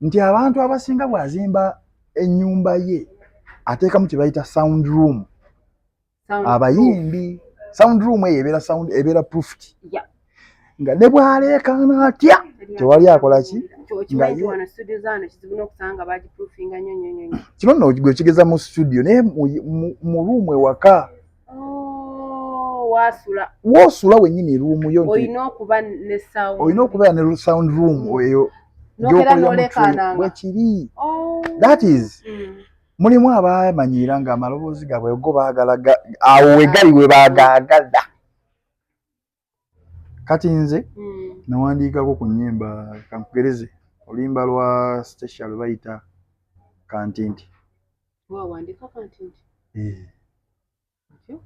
Nti abantu abasinga bw'azimba ennyumba ye ateekamu kye bayita sound room. Sound. Abayimbi sound room eyo ebeera sound, ebeera proofed. Nga ne bw'aleekaana atya tewali akola ki. Okimanyi nti wano studio zaano kizibu n'okusanga bagiproofinga nnyo nnyo nnyo. Kino nno gwe kigeza mu studio, naye mu room ewaka. Oh, waasula. Woosula wennyini room yo nti olina okuba ne sound. Olina okubeera ne sound room eyo N'okeera gy'okoleramu. N'oleekaananga. Bwekiri. Oh. That is, mulimu abamanyiira nga amaloboozi gaabwe go baagala awo we gali we baagaagala. Kati nze nawandiikako ku nnyimba, kankugereze oluyimba lwa Stecia lwe bayita Kantinti. Wawandika Kantinti? Eh. Otyo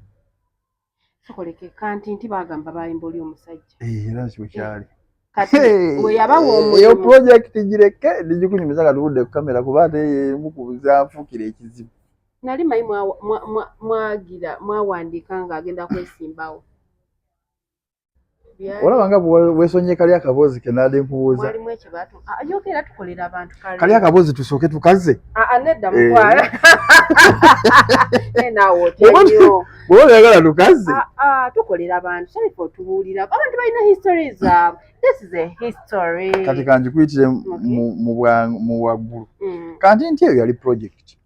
sokoleke Kantinti bagamba bayimba oli omusajja. Eh, era bwe kyali. Kati we yabawa Eyo omulimu project gireke ndigikunyumiza nga tuvudde ku kamera, kuba ate emu ku zanfuukira ekizibu. Nali manyi mwagira mwawandiika ng'agenda kwesimbawo. Olaba nga bwesonye kali akaboozi ke naadde nkubuuza. Mwalimu ekibatu. Ah, yogera, tukolera abantu kale. Kali akaboozi tusooke tukaze. Ah, ah, nedda. Eh. Mukwala naye naawe otya nnyo. Bw'oba oyagala tukaze. Ah, ah, tukolera abantu. Sharifa, otubuulira abantu balina history zaabwe. This is a history. Kati kanjikuyitire mu waggulu. Kantinti eyo yali project.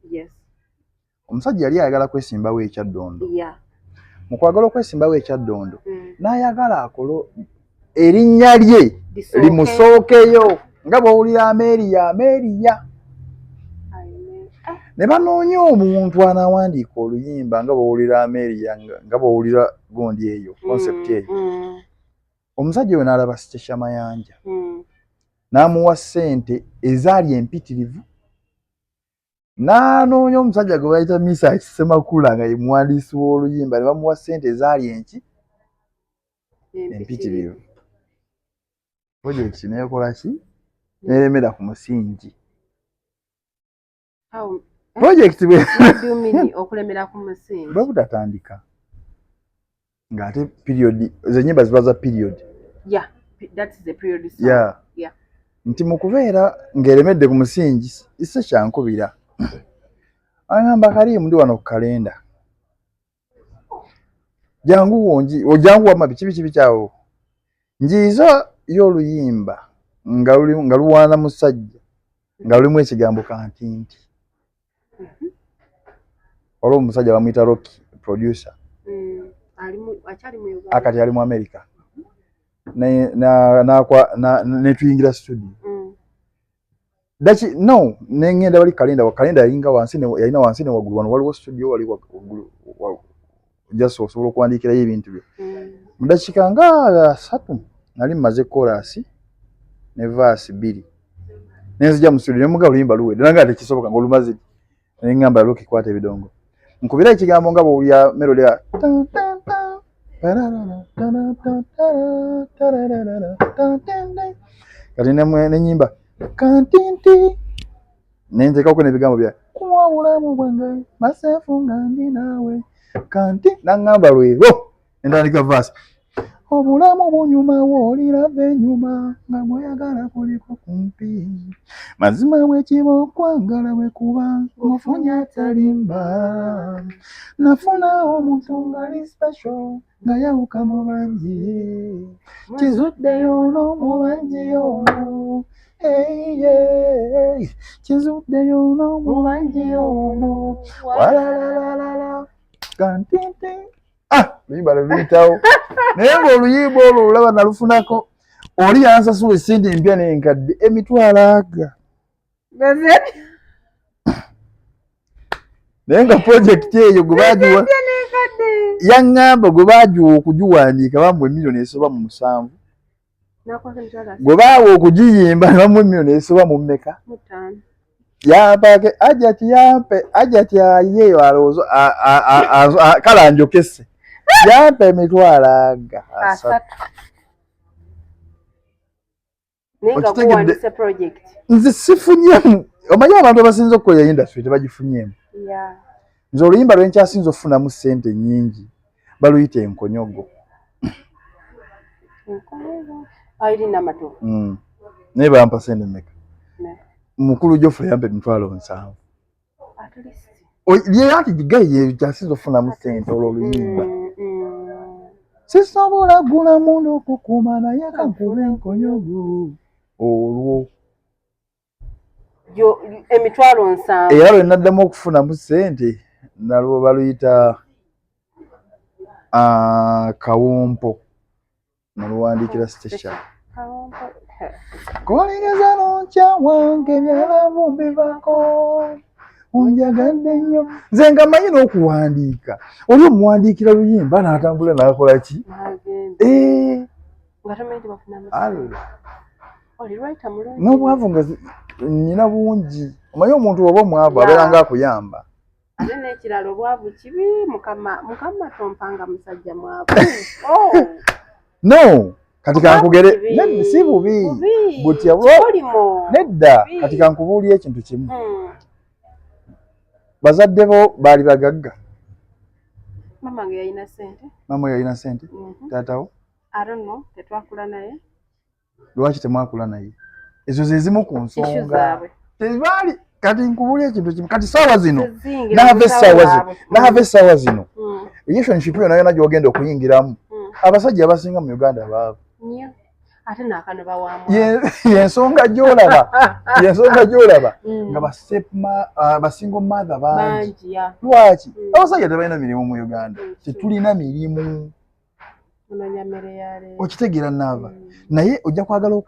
Omusajja yali ayagala kwesimbawo ekyaddondo. Mu kwagala okwesimbawo ekyaddondo, n'ayagala akole erinnya lye Lisooke. Limusookeyo nga bw'owulira Ameria Ameria. Amen. Ah, ne banoonya omuntu anaawandiika oluyimba nga bw'owulira Ameria, nga bw'owulira gundi eyo concept eyo. Omusajja oyo n'alaba Stecia Mayanja, n'amuwa ssente ezaali empitirivu, n'anoonya omusajja gwe bayita Misa Semakula nga ye muwandiisi w'oluyimba, ne bamuwa ssente ezaali enki empitirivu. Project neekola ki? Neremera ku musingi. How- Project bwe What do you mean okulemera ku musingi? Bwe butatandika ng'ate period, ezo ennyimba ziba za period. Yeah, that is the period song. Yeah. Nti mu kubeera ng'eremedde ku musingi, isse kyankubira agamba, "Kaliimu, ndi wano ku kalenda, jangu wongi, ojangu wamma, biki biki bikyawo, njiiza y'oluyimba nga nga luwaana musajja nga lulimu ekigambo kantinti." Waliwo omusajja bamuyita Rocky, producer. Akyali mu Uganda? Akati ali mu America. Netuyingira studio. Daki no nengenda wali kalenda, kalenda yalinga wansi yalina wansi ne waggulu. Wano waliwo studio, wali waggulu just osobola okuwandiikirayo ebintu byo. Mu dakiika nga 30 nali mmaze chorus ne verse 2, nenzija mu studio nemuga, "Oluyimba luwedde." Nanga tekisoboka ng'olumaze. Neŋŋamba, "Rocky, kwata ebidongo nkubira ekigambo nga bw'owulira melody ya tan, tan, tan, pararara, tara, ta, tara, tararara, tan, tan, tan." Kati nenyimba kantinti, nenteekako n'ebigambo bya kuwa bulamu bwange masefu nga ndi naawe kanti. Naŋŋamba lwero, entandika verse, "Obulamu bunyuma woolirava enyuma nga gweyagala kuliko kumpi, mazima bwekiba okwagala bwe kuba ng'ofunye atalimba, nafuna omuntu ngali special nga yawuka mu bangi, kizuddeyo ono mu bangi ono. Hey, yeah. Kizuddeyo ono mu bangi ono, walalalalala kantinti." Ah, oluyimba lwe luyitawo, naye ng'oluyimba olwo olaba nalufunako oli yansasula esente empya n'enkadde emitwalo aga, naye nga project eyo gwe bagiwa yaŋŋamba gwe baagiwa okugiwandiika bamuwa emiliyoni esoba mu 7, gwe baawa okugiyimba ne bamuwa emiliyoni esoba mu mmeka? Yampake ajati, yampe ajati ayeyo alowooza kale anjokese, yampa emitwalo aga 30. Okitegedde? Nze sifunyemu. Omanyi abantu abasinza okukolera industry tebagifunyemu. Nze oluyimba lwenkyasinza okufunamu ssente nnyingi baluyita Enkonyogo. Naye bampa sente mmeka? Mukulu Jofre yampa emitwalo 70. Lye anti gaye kyasinza okufunamu ssente olwo oluyimba. Sisobola gula mundu kukuma naye kankube enkonyogo olwo. 700,000. Era lwe naddamu okufunamu ssente nalwo baluyita Kawompo, naluwandiikira Stecia. Koligeza nonkya wange ebyalavu mbivako onjagadde nnyo. Nze nga mmanyi n'okuwandiika, oli omuwandiikira luyimba n'atambula n'akola ki? N'obwavu nga nnyina bungi. Omanyi omuntu oba omwavu abeera nga akuyamba. Ate n'ekirala obwavu kibi, Mukama, Mukama tompanga musajja mwavu. No, kati kankugere si bubi butya nedda. Kati kankubuulire ekintu kimu. Bazadde bo baali bagagga? Mama nge yalina ssente. Mama yalina ssente? Taatawo? I don't know, tetwakula naye. Lwaki temwakula naye? Ezo ze zimu ku nsonga. Tebaali. Kati nkubuulire ekintu kimu. Kati saawa zino naava essaawa zino naava essaawa zino relationship yonna yonna gy'ogenda okuyingiramu, abasajja abasinga mu Uganda baavu. Ate naakano bawaamu. Yensonga gy'olaba, yensonga gy'olaba nga ba single mother bangi. Lwaki? Abasajja tebalina mirimu mu Uganda, tetulina mirimu. Okitegeera naava? Naye ojja kwagala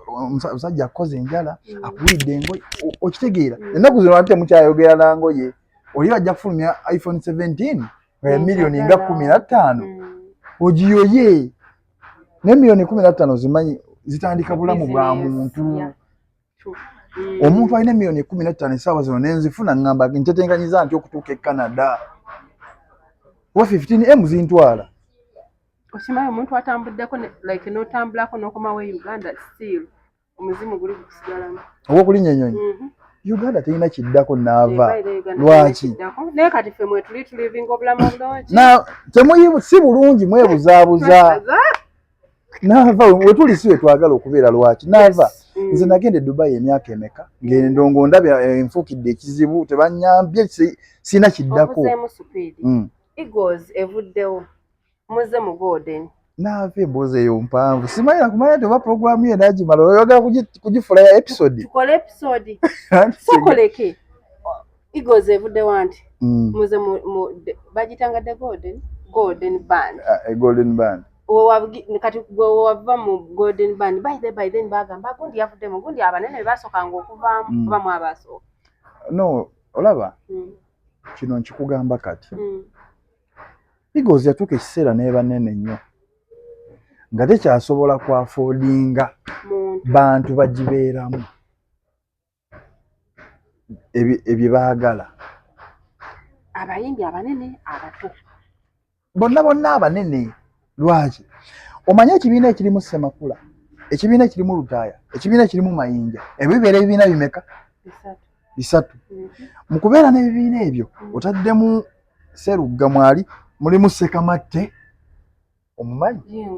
omusajja akukoza enjala, akuwulidde engoye. Okitegeera? Ennaku zino ate temukyayogera na ngoye. Oli ajja kufulumya iPhone 17 nga miliyoni nga 15, ogiyoye. Ne miliyoni 15 zimanyi zitandika bulamu bwa muntu. Omuntu alina miliyoni 15 essaawa zino nenzifuna, ngamba ntetenkanyiza nti okutuuka e Canada kuba 15 m zintwala. Okimanyi omuntu atambuddeko, like n'otambulako n'okomawo e Uganda, still omuzimu guli gukusigalamu. Ogwokulinnya ennyonyi? Uganda terina kiddako naava. Lwaki? Naye kati ffe mwetuli tulivinga obulamu obulungi. Temuyi si bulungi, mwebuzaabuza naava. Wetuli si wetwagala okubeera. Lwaki naava? Nze nagenda e Dubai emyaka emeka ng'endongo ndabye enfuukidde ekizibu, tebanyambye, sina kiddako. Ovuzeemu speed. Eagles evuddewo, muze mu Golden. Naava emboozi eyo mpanvu, simanyi nakumanya nti oba puroguramu ye nagimala oyagala kugifula ya episode. Tukole episode, sokoleke. Eagles evuddewo nti muze bagitanga the Golden Band. Golden Band. Kati gwe wava mu Golden Band, by then bagamba gundi yavuddemu, gundi abanene be basookanga okuvaamu, oba mwabasooka? No, olaba kino nkikugamba kati. Eagles yatuuka ekiseera n'eba nene nnyo nga tekyasobola kwaffordinga bantu bagibeeramu ebye baagala. Abayimbi abanene, abato? Bonna bonna abanene. Lwaki? Omanye ekibiina ekirimu Semakula, ekibiina ekirimu Lutaaya, ekibiina ekirimu Mayinja, ebyo bibeera ebibiina bimeka? Bisatu. Bisatu. Mu kubeera n'ebibiina ebyo otaddemu Serugga, mwali mulimu Sekamatte, omumanyi?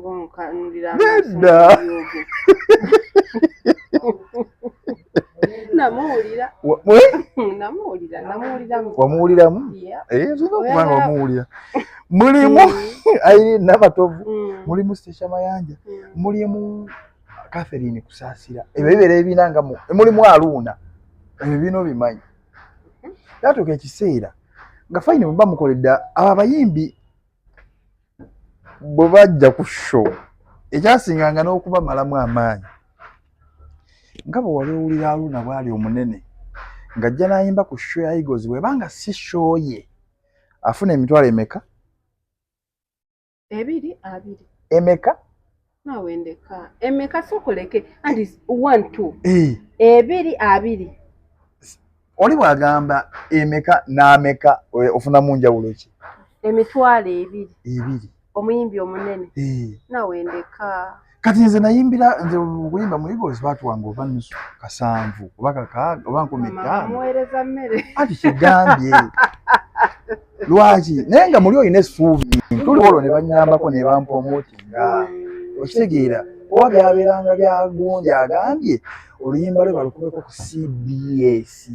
Nedda. Namuwulira. Namuwulira, namuwuliramu. Wamuwuliramu? Nsobola okuba nga wamuwulira. Mulimu Irene Namatovu, mulimu Stecia Mayanja, mulimu Catherine Kusaasira. Ebyo bibeera ebibiina nga mulimu Aluuna. Ebyo bibiina obimanyi. Byatuuka ekiseera nga fine bwe bamukoledde abo abayimbi bwe bajja ku show, ekyasinganga n'okubamalamu amaanyi nga bwe wali owulira Aluuna bw'ali omunene ng'ajja n'ayimba ku show ya Eagles, bw'ebanga si show ye afuna emitwalo emeka? Ebiri abiri. Emeka? Naawe ndeka, emeka? Sokoleke anti one two. Ebiri abiri. Oli bw'agamba emeka n'ameka, ofunamu njawulo ki? 20,000. Ebiri. Omuyimbi omunene. Naawe ndeka. Kati nze nayimbira, nze okuyimba mu Eagles baatuwanga oba nusu kasanvu oba kakaaga oba 5,000. Muweereza mmere. Anti kigambye lwaki, naye nga muli olina essuubi tuli olwo ne banyambako ne bampromotinga. Okitegeera? Oba byabeeranga byagundi agambye oluyimba lwe balukubeko ku CBS.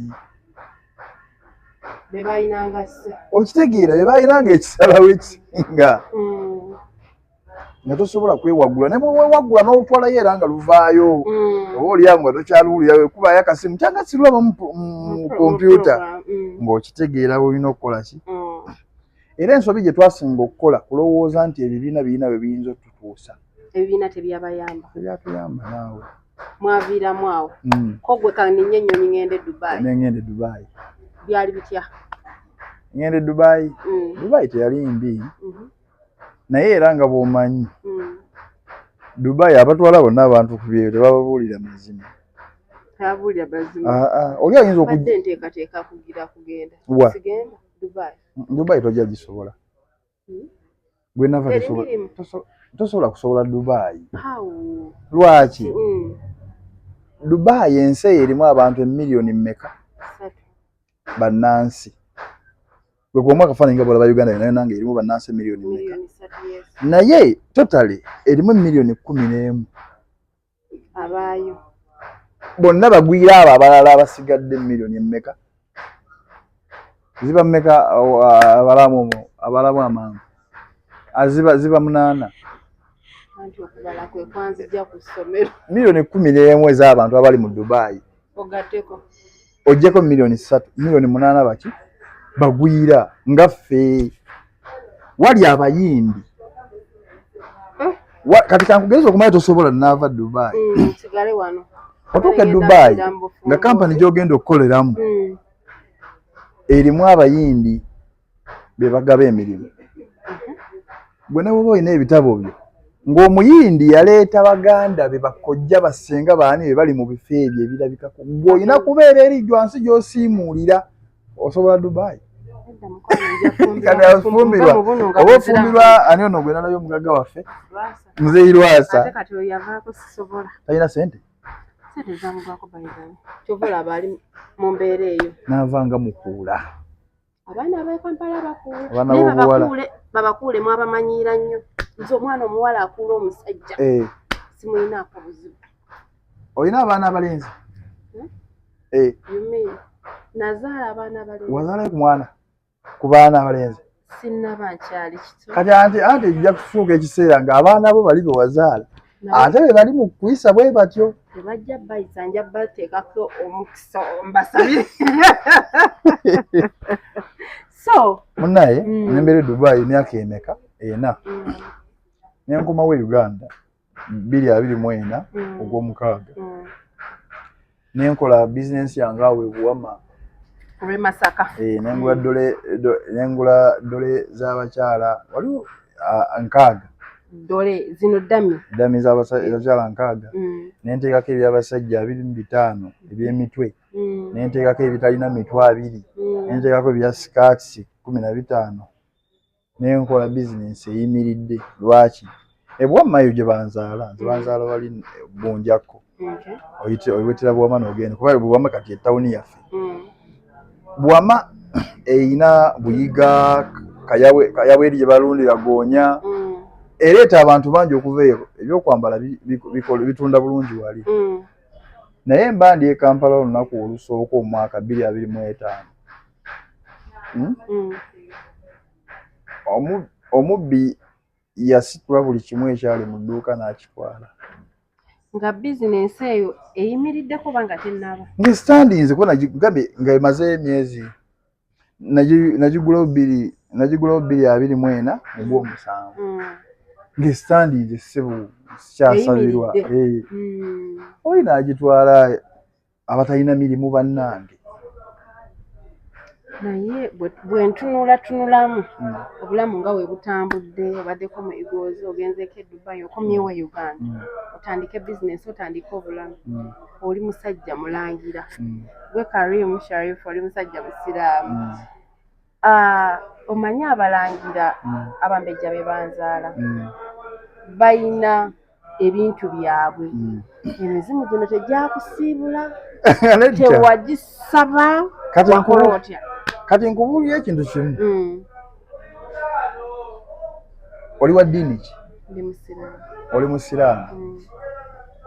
Be balinanga se. Okitegeera? Be balinanga ekisalawo ekisinga. Nga tosobola kwewagula, ne bwewewagula n'olutwalayo era nga luvaayo. Oba oliawo nga tokyaluwulira, wekubayo akasimu kyanga sirulaba mu kompyuta, ng'okitegeera olina okukola ki. Era ensobi gye twasinga okukola kulowooza nti ebibiina birina we biyinza otutuusa. Ebibiina tebyabayamba. Tebyatuyamba naawe. Mwaviiramu awo. Ko gwe kaninye ennyonyi ngende Dubai. Nengenda e Dubai. Byali bitya? Ngenda e Dubai. Dubai teyali mbi. Naye era nga bw'omanyi, Dubai abatwala bonna abantu ku byeyo tebababuulira mazima. Tebabuulira mazima. Oli ayinza Badde nteekateeka kugira kugenda. Wa? Sigenda Dubai. Dubai tojja gisobola. Gwe nava Eri mirimu. Tosobola kusobola Dubai. How? Lwaki? Dubai ensi eyo erimu abantu emiliyoni mmeka? 3. Bannansi. Gwe kubamu akafaananyi nga bw'olaba Uganda yonna yonna nga erimu bannansi emiliyoni mmeka? Miliyoni 3, yes. Naye totally erimu emiliyoni 11. Abaayo. Bonna bagwira abo abalala abasigadde emiliyoni emmeka? Ziba mmeka abalamu omwo, abalamu amangu? Ziba 8. Anti okubala kwe kwanzija ku ssomero. Miliyoni 11 ez'abantu abali mu Dubai. Ogatteko. Oggyeko miliyoni 3, miliyoni 8 baki? Bagwira nga ffe. Wali Abayindi. Kati kankugeze okumanya tosobola naava Dubai. Nsigale wano. Otuuka e Ngenda Dubai kugira mu bufumbo. nga kampani gy'ogenda okukoleramu erimu Abayindi be bagaba emirimu. Gwe ne bw'oba olina ebitabo byo ng'Omuyindi yaleeta baganda be, bakojja, bassenga, baani be bali mu bifo ebyo ebirabikako, gwe olina kubeera eri wansi gy'osiimuulira. Osobola Dubai? Nedda mukwano, nja kufumbirwa. Kati afumbirwa. Nva mu buno nga Oba buzira. ofumbirwa ani ono gwe nalabye omugagga waffe? Lwasa. Muzeeyi Lwasa. Ate kati oyo yavaako, sisobola. Talina ssente? Ssente zamugwako by the way. Kyova olaba ali mu mbeera eyo. N'ava nga mukuula. Abaana ab'e Kampala bakuula. Abaana Naye b'obuwala. babakuule mwabamanyiira nnyo. Nze omwana omuwala akuula omusajja simulinaako buzibu. Olina abaana abalenzi? Hmm? Eh, You mean nazaala abaana abalenzi? Wazaalayo ku mwana ku baana abalenzi? Sinnaba, nkyali kito. Kati anti ejja kufuuka ekiseera ng'abaana bo bali be wazaala ate be bali mu kuyisa bwe batyo. Tebajja bayisa, nja bateekako omukisa mbasabire. So Munnaye, nembeera e Dubai emyaka emeka? 4. Nenkomawo e Uganda 2024 ogw'omukaaga. Nenkola bizinensi yange awo e Buwama. Olw'e Masaka. Eh, nengula dole nengula dole z'abakyala waliwo 60. Dole zino dummy. Dummy z'abakyala 60. Nenteekako ebyabasajja 25 eby'emitwe. Nenteekako ebitalina mitwe 20. Nenteekako ebya skirts 15. Nenkola bizinensi eyimiridde. Lwaki? E Buwama eyo gye banzaala, nze banzaala wali Bunjakko. Oyitira Buwama n'ogenda kuba Buwama kati etawuni yaffe. Buwama eyina Buyiga, Kayabwe eri gye balundira goonya. Ereeta abantu bangi okuva eyo, ebyokwambala bitunda bulungi wali. Naye mba ndi e Kampala olunaku olusooka omwaka 2025. Hmm? Omubbi yasitula buli kimu ekyali mu dduuka n'akitwala. Nga bizinensi eyo eyimiriddeko oba nga tennaba? Ng'esitandinze kuba nagambye nga emaze emyezi nagigulawo 2024 ogw'omusanvu. Ng'esitandinze ssebo sikyasabirwa. Eyimiridde. Eh. Oli n'agitwala abatalina mirimu bannange. Naye bwe ntunulatunulamu obulamu nga bwe butambudde, obaddeko mu Eagles, ogenzeeko e Dubai, okomyewo e Uganda, otandike bizinensi, otandike obulamu. Oli musajja mulangira. Gwe Karim Sharif, oli musajja musiraamu. Ah, omanyi abalangira abambejja be banzaala bayina ebintu byabwe. Emizimu gino tegyakusiibula? Nedda. Tewagisaba? Kati Wakola otya? Kati nkubuulira ekintu kimu. Oli wa ddiini ki? Ndi musiraamu. Oli musiraamu?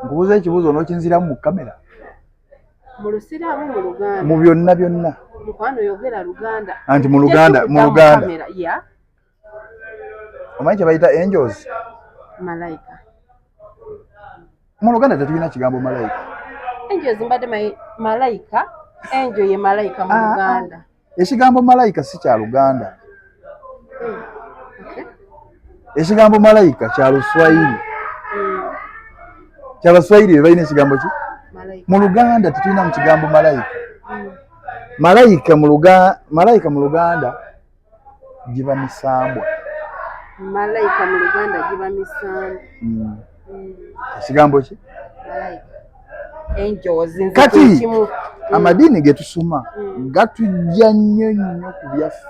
Nkubuuza ekibuuzo onookinziramu mu kamera? Mu lusiraamu, mu Luganda? Mu byonna byonna. Mukwano, yogera Luganda. Anti mu Luganda, mu Tekikudda Luganda. kamera, ya. Omanyi kye bayita angels? Malayika. Mu Luganda tetulina kigambo malayika. Angels mbadde malayika, angel ye malayika mu Ah, ah. Luganda. Ekigambo malayika si kya Luganda. Okay. Ekigambo malayika kya Luswayiri. Kyabaswayiri be balina ekigambo ki? Malayika. Mu Luganda tetulina mu kigambo malayika. Malayika mu Luganda giba misambwa. Malayika mu Luganda giba misambwa. Ekigambo ki? Malayika. Angels nze Kati, kye kimu. Amadiini ge tusoma gatujja nnyo nnyo ku byaffe.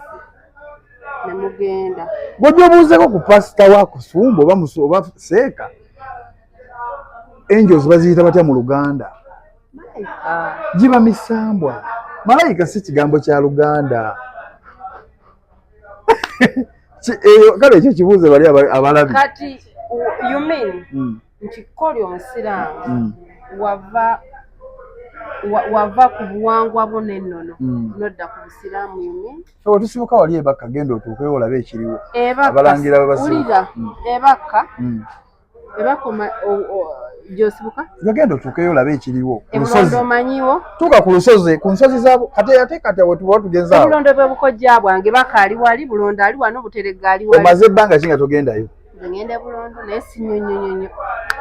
Ne mugenda. Bw'ojja obuuzeeko ku pasita wa Kusumba oba oba Seeka, angels baziyita batya mu Luganda? Malayika. Giba misambwa. Malayika si kigambo kya Luganda. Kale ekyo kibuuze bali abalabi. Kati you mean nti koli omusiraamu wava ku buwangwa bwo n'ennono nodda ku busiraamu, you mean? Ffe we tusibuka wali ebakka, genda otuukeyo olabe ekiriwo. Ebakka Abalangira bwe basibuka. Wulira, ebakka ebakka gy'osibuka. Yagenda otuukeyo olabe ekiriwo ku Ebulondo lusozi. omanyiwo? Tuuka ku lusozi, ku nsozi zaabo. Kati ate kati awo tuba tugenze awo. Obulondo bwe bukojja bwange, baka ali wali, Bulondo ali wano, Buterega ali wali. Omaze ebbanga ki nga togendayo? Nze ngenda Bulondo naye si nnyo nnyo nnyo nnyo.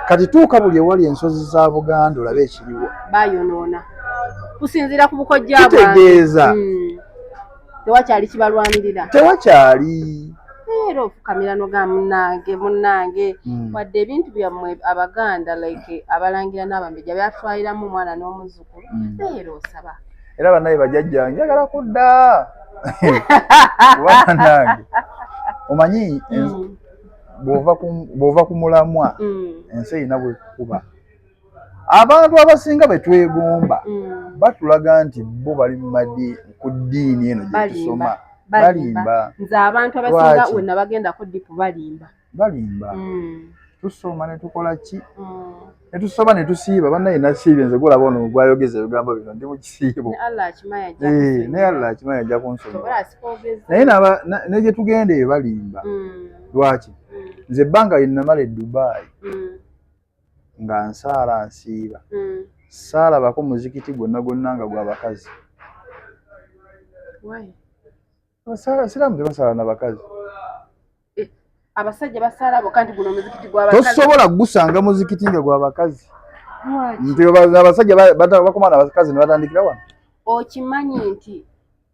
Kati tuuka buli ewali ensozi za Buganda olabe ekiriwo. Bayonoona kusinziira ku bukojja bwange. Kitegeeza Tewakyali kibalwanirira. Tewakyali. Era ofukamira noga munnange, munnange, wadde ebintu byammwe Abaganda, like abalangira n'abambejja, byatwaliramu omwana n'omuzzukulu, naye era osaba. Era bannaye bajjajjange, njagala kudda kuba bannange omanyi bw'ova ku mulamwa, ensi erina bwekukuba. Abantu abasinga be twegomba batulaga nti bo bali mu ku ddiini eno gye tusoma. Balimba. Balimba. Nze abantu abasinga Lwaki? wenna bagendako deep balimba. Balimba. Tusoma ne tukola ki, ne tusoma ne tusiiba. Bannaye nasiibye nze, gulaba ono gwayogeza ebigambo bino, ndi mu kisiibo. Ne Allah akimanyi ajja Eh, kusonyiwa. naye Allah akimanyi ajja kunsonyiwa. Tobola asikwogeza. Naye ne gye tugenda eyo balimba. Lwaki? Nze ebbanga lye namala e Dubai nga nsaala nsiiba, saalabako muzikiti gwonna gwonna nga gwa bakazi. Why? Siraamu tebasaala na bakazi. Abasajja basaala bokka nti guno omuzikiti gw'abakazi. Tosobola kugusanga muzikiti nga gwa bakazi. Lwaki? Nti abasajja bakoma abakazi ne batandikira wano. Okimanyi nti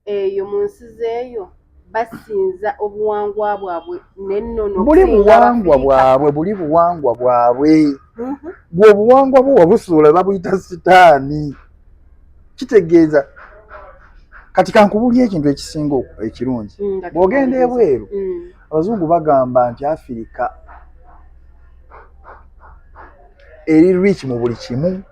eyo mu nsi zeeyo basinza obuwangwa bwabwe n'ennono Buli okusinga buwangwa Abafirika. bwabwe, buli buwangwa bwabwe. Gwe obuwangwa bwo wabusuula, babuyita sitaani. Kitegeeza kati kankubulya ekintu ekisinga ekirungi. Nga Bw'ogenda tumaliriza. ebweru, abazungu bagamba nti Afirika eri rich mu buli kimu,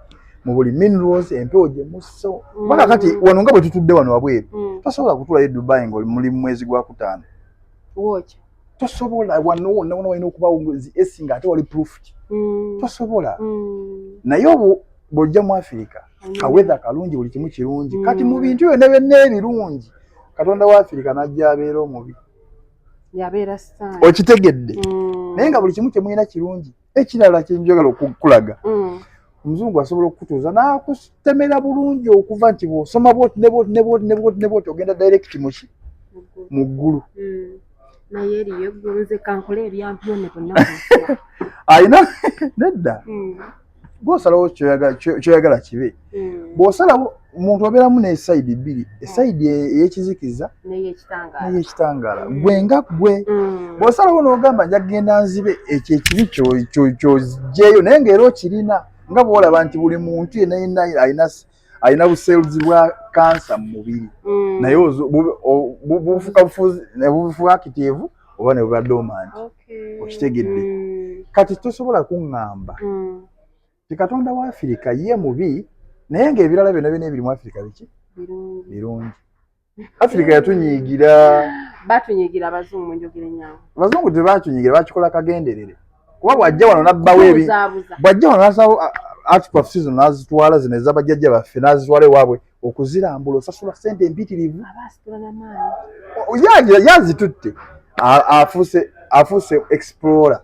mu buli minerals, empewo gye musso. Kubanga kati wano nga bwe tutudde wano wabweru, tosobola kutulayo e Dubai ng'oli muli mu mwezi gwa kutaano. Wokya. Tosobola. Wano wonna wonna walina okubawo zi AC nga ate wali proofed. Tosobola. Naye obu bw'ojja mu Afirika, ka weather kalungi, buli kimu kirungi. Kati mu bintu byonna byonna ebirungi, Katonda wa Afirika n'ajja abeera omubi. Yabeera sitaani. Okitegedde? Naye nga buli kimu kye mulina kirungi. Ekirala kyenjagala okukulaga, omuzungu asobola okukutuuza n'akutemera bulungi okuva nti bw'osoma bwoti ne bwoti ne bwoti ne bwoti ne bwoti, ogenda direct muki? Muggulu. Mu ggulu. Naye eriyo eggulu? Nze kankole ebyampyone bonna ku nsi. Ayina nedda. Gw'osalawo kyoyagala kibe. Bw'osalawo omuntu obeeramu ne side bbiri, e side ey'ekizikiza N'eyekitangaala. N'eyekitangaala. Gwe nga ggwe bw'osalawo n'ogamba nja kugenda nzibe ekyo ekibi ky'oggyeyo, naye ng'era okirina, nga bw'olaba nti buli muntu yenna yenna alina bu cells bwa kansa mu mubiri, naye bufuka bufuzi ne bufuka active oba ne buba dormant. Okitegedde? Kati tosobola kuŋŋamba ti Katonda wa Afirika ye mubi, naye ng'ebirala byonna byonna ebiri mu Afirika biki? Birungi. Birungi. Afirika yatunyiigira. Batunyiigira abazungu, njogera enyangu. Abazungu tebatunyiigira, bakikola kagenderere, kuba bw'ajja wano n'abbawo ebi Tubuzaabuza. Bw'ajja wano n'asawo artifacts zino n'azitwala, zino ez'abajjajja baffe, n'azitwala ewaabwe okuzirambula, osasula ssente empitirivu. Aba asitula n'amaanyi. Yazitutte, afuuse explorer.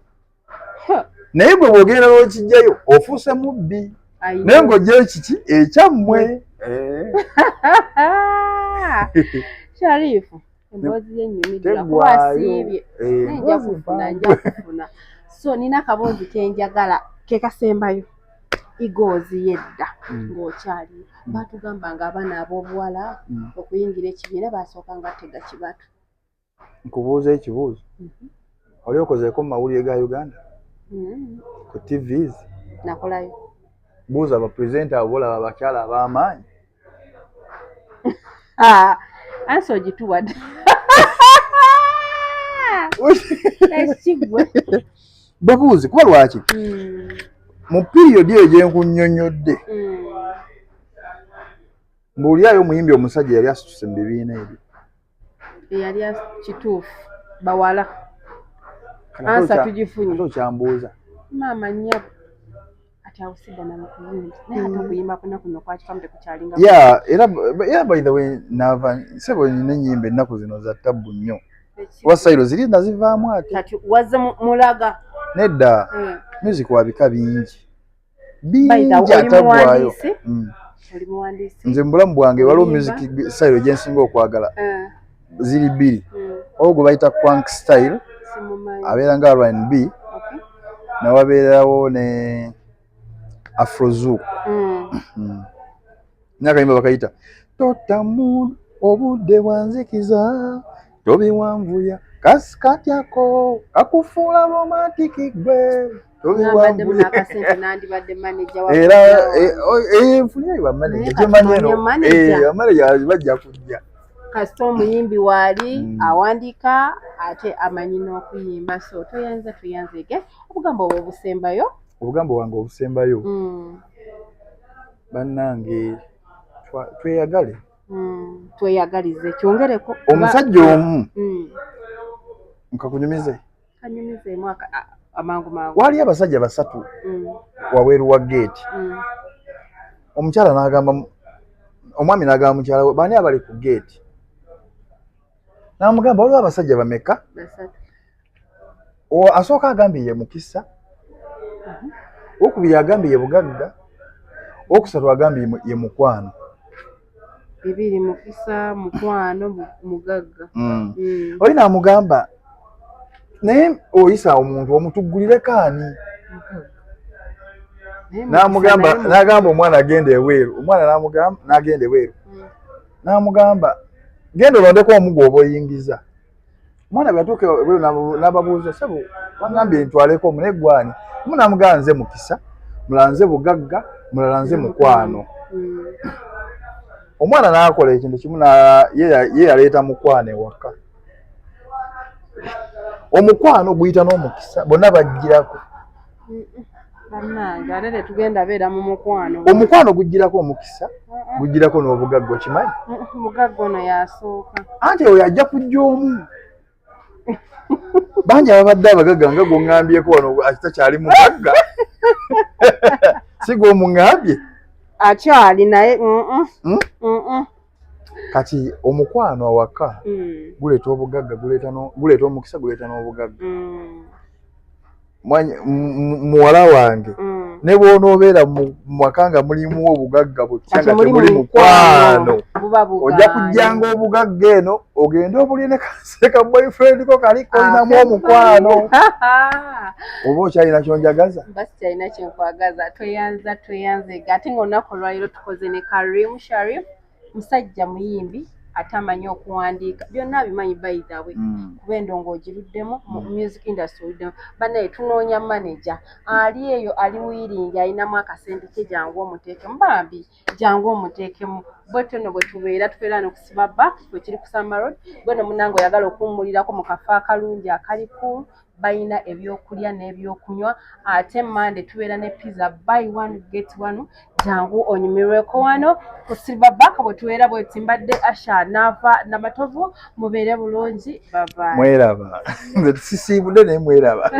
Naye gwe bw'ogenda n'okijjayo ofuuse mubbi, naye ng'ojjayo kiki ekyammwe. Sharifu, emboozi yennyumiddwa kuba asiibye, naye nja kufuna, nja kufuna. So nina akaboozi kenjagala kekasembayo, igoozi yedda ng'okyali batugamba nga abaana ab'obuwala okuyingira ekibiina basooka nga tega kibatu. Nkubuuza ekibuuzo, oli okozeeko mu mawulire ga Uganda, ku TVs? Nakolayo. Buuza abapresenter abo bolaba, abakyala ab'amaanyi. Answer ogituwadde ekigwe. Babuuzi, kuba lwaki mu period eyo gyenkunnyonnyodde, mbuulirayo omuyimbi omusajja yali asituse mu bibiina ebyo. Eyali kituufu bawala. Answer tugifunye. Ate okyambuuza. Maama nnyabo, ati awo sidda na mukuyimbi, naye ate okuyimba kuna kuno kwakikamu tekukyalinga. Ya, era by the way, nava sebo nina ennyimba ennaku zino za tabbu nnyo, kuba style ziri nazivaamu ate. Kati wazze mulaga. Nedda. Music wa bika bingi By the way, bingi oli ataggwayo. muwandiisi? Oli muwandiisi? Nze mu bulamu bwange waliwo Oyimba? music style gyensinga okwagala, ziri bbiri. Waliwo gwe bayita crunk style, Simumanyi. abeera nga R&B, nawabeerawo ne afrozouk. Nakayimba bakayita totamu obudde bwanzikiza tobiwanvuya kasikatyako kakufuula romantic gwe Nambadde tobiwanvuya. Munakasente nandibadde manager wa Era kujja wange. nfunirayo bamanager. Naye Gyemanyi kati eno onye manager. Bamanager bajja kujja. Kasita omuyimbi waali awandiika ate amanyi n'okuyimba, so toyanza tuyanzege obugambo obwo obusembayo. Obugambo bwange obusembayo, bannange, tweyagale. Tweyagalize kyongereko. Omusajja omu, nkakunyumize. Kanyumizeemu amangu mangu. Waali abasajja basatu wabweru wa geeti. Omukyala n'agamba omwami n'agamba mukyala we, baani abali ku geeti? N'amugamba, waliwo abasajja bameka? Basatu. Asooka agambye ye mukisa, owokubiri agambye ye bugagga, owokusatu agambye ye mukwano. Bibiri: mukisa, mukwano, mugagga. Oli n'amugamba, naye oyisa omuntu omutuggulireko ani? Mugagga. Naye mukisa N'amugamba, naye n'agamba omwana agenda ebweru. Omwana n'amugamba n'agenda ebweru, n'amugamba, genda olondeko omu gw'oba oyingiza. Omwana bwe yatuuka ebweru n'ababuuza, sebo wangambye ntwaleko omu, naye gwani? Omu n'amugamba, nze mukisa, mulala nze bugagga, mulala nze mukwano. Omwana n'akola ekintu kimu, ye yaleeta mukwano ewaka. Omukwano guyita n'omukisa, bonna baggirako. Bannange, ate tetugenda beera mu mukwano. Omukwano gugirako omukisa, gugirako n'obugagga, okimanyi? Mugagga ono yasooka. Anti oyo ajja kujja omu. Bangi ababadde abagagga nga gwoŋŋambyeko wano akitakyali mugagga, si gwomuŋŋambye? Akyali naye. Hmm? Kati omukwano awaka guleeta obugagga, guleeta omukisa, guleeta n'obugagga. Muwala wange, ne bw'onoobeera mu maka nga mulimu obugagga butya, Kati nga muli temuli mu mukwano, buba ojja bugaanye. Kujjanga obugagga eno ogende obulye ne kaseka boyfriend ko kali kolinamu omukwano, oba okyalina kyonjagaza. Mba sikyalina kyenkwagaza. Tweyanza, tweyanzega. Ate ngaolunaku olwaliro tukoze ne Karim Sharif, musajja muyimbi ate amanyi okuwandiika, byonna abimanyi. By the way, kuba endongo ogiruddemu mu music industry oluddemu. Bannaye, tunoonya manager ali eyo ali willing, alinamu akasente ke, jangu omuteekemu bambi, jangu omuteekemu. Bwetyo nno bwe tubeera, tubeera nokusiba back bwe kiri ku Summer Road. Bwe no munnange oyagala okuwummulirako mu kafo akalungi akali cool, balina ebyokulya n'ebyokunywa. Ate Mande tubeera ne pizza, buy one get one. Jangu onyumirweko wano ku Silver Back bwe tubeera. Bwe mbadde Asha Naava Namatovu, mubeere bulungi, bye bye. Mweraba, nze sisiibudde naye mweraba.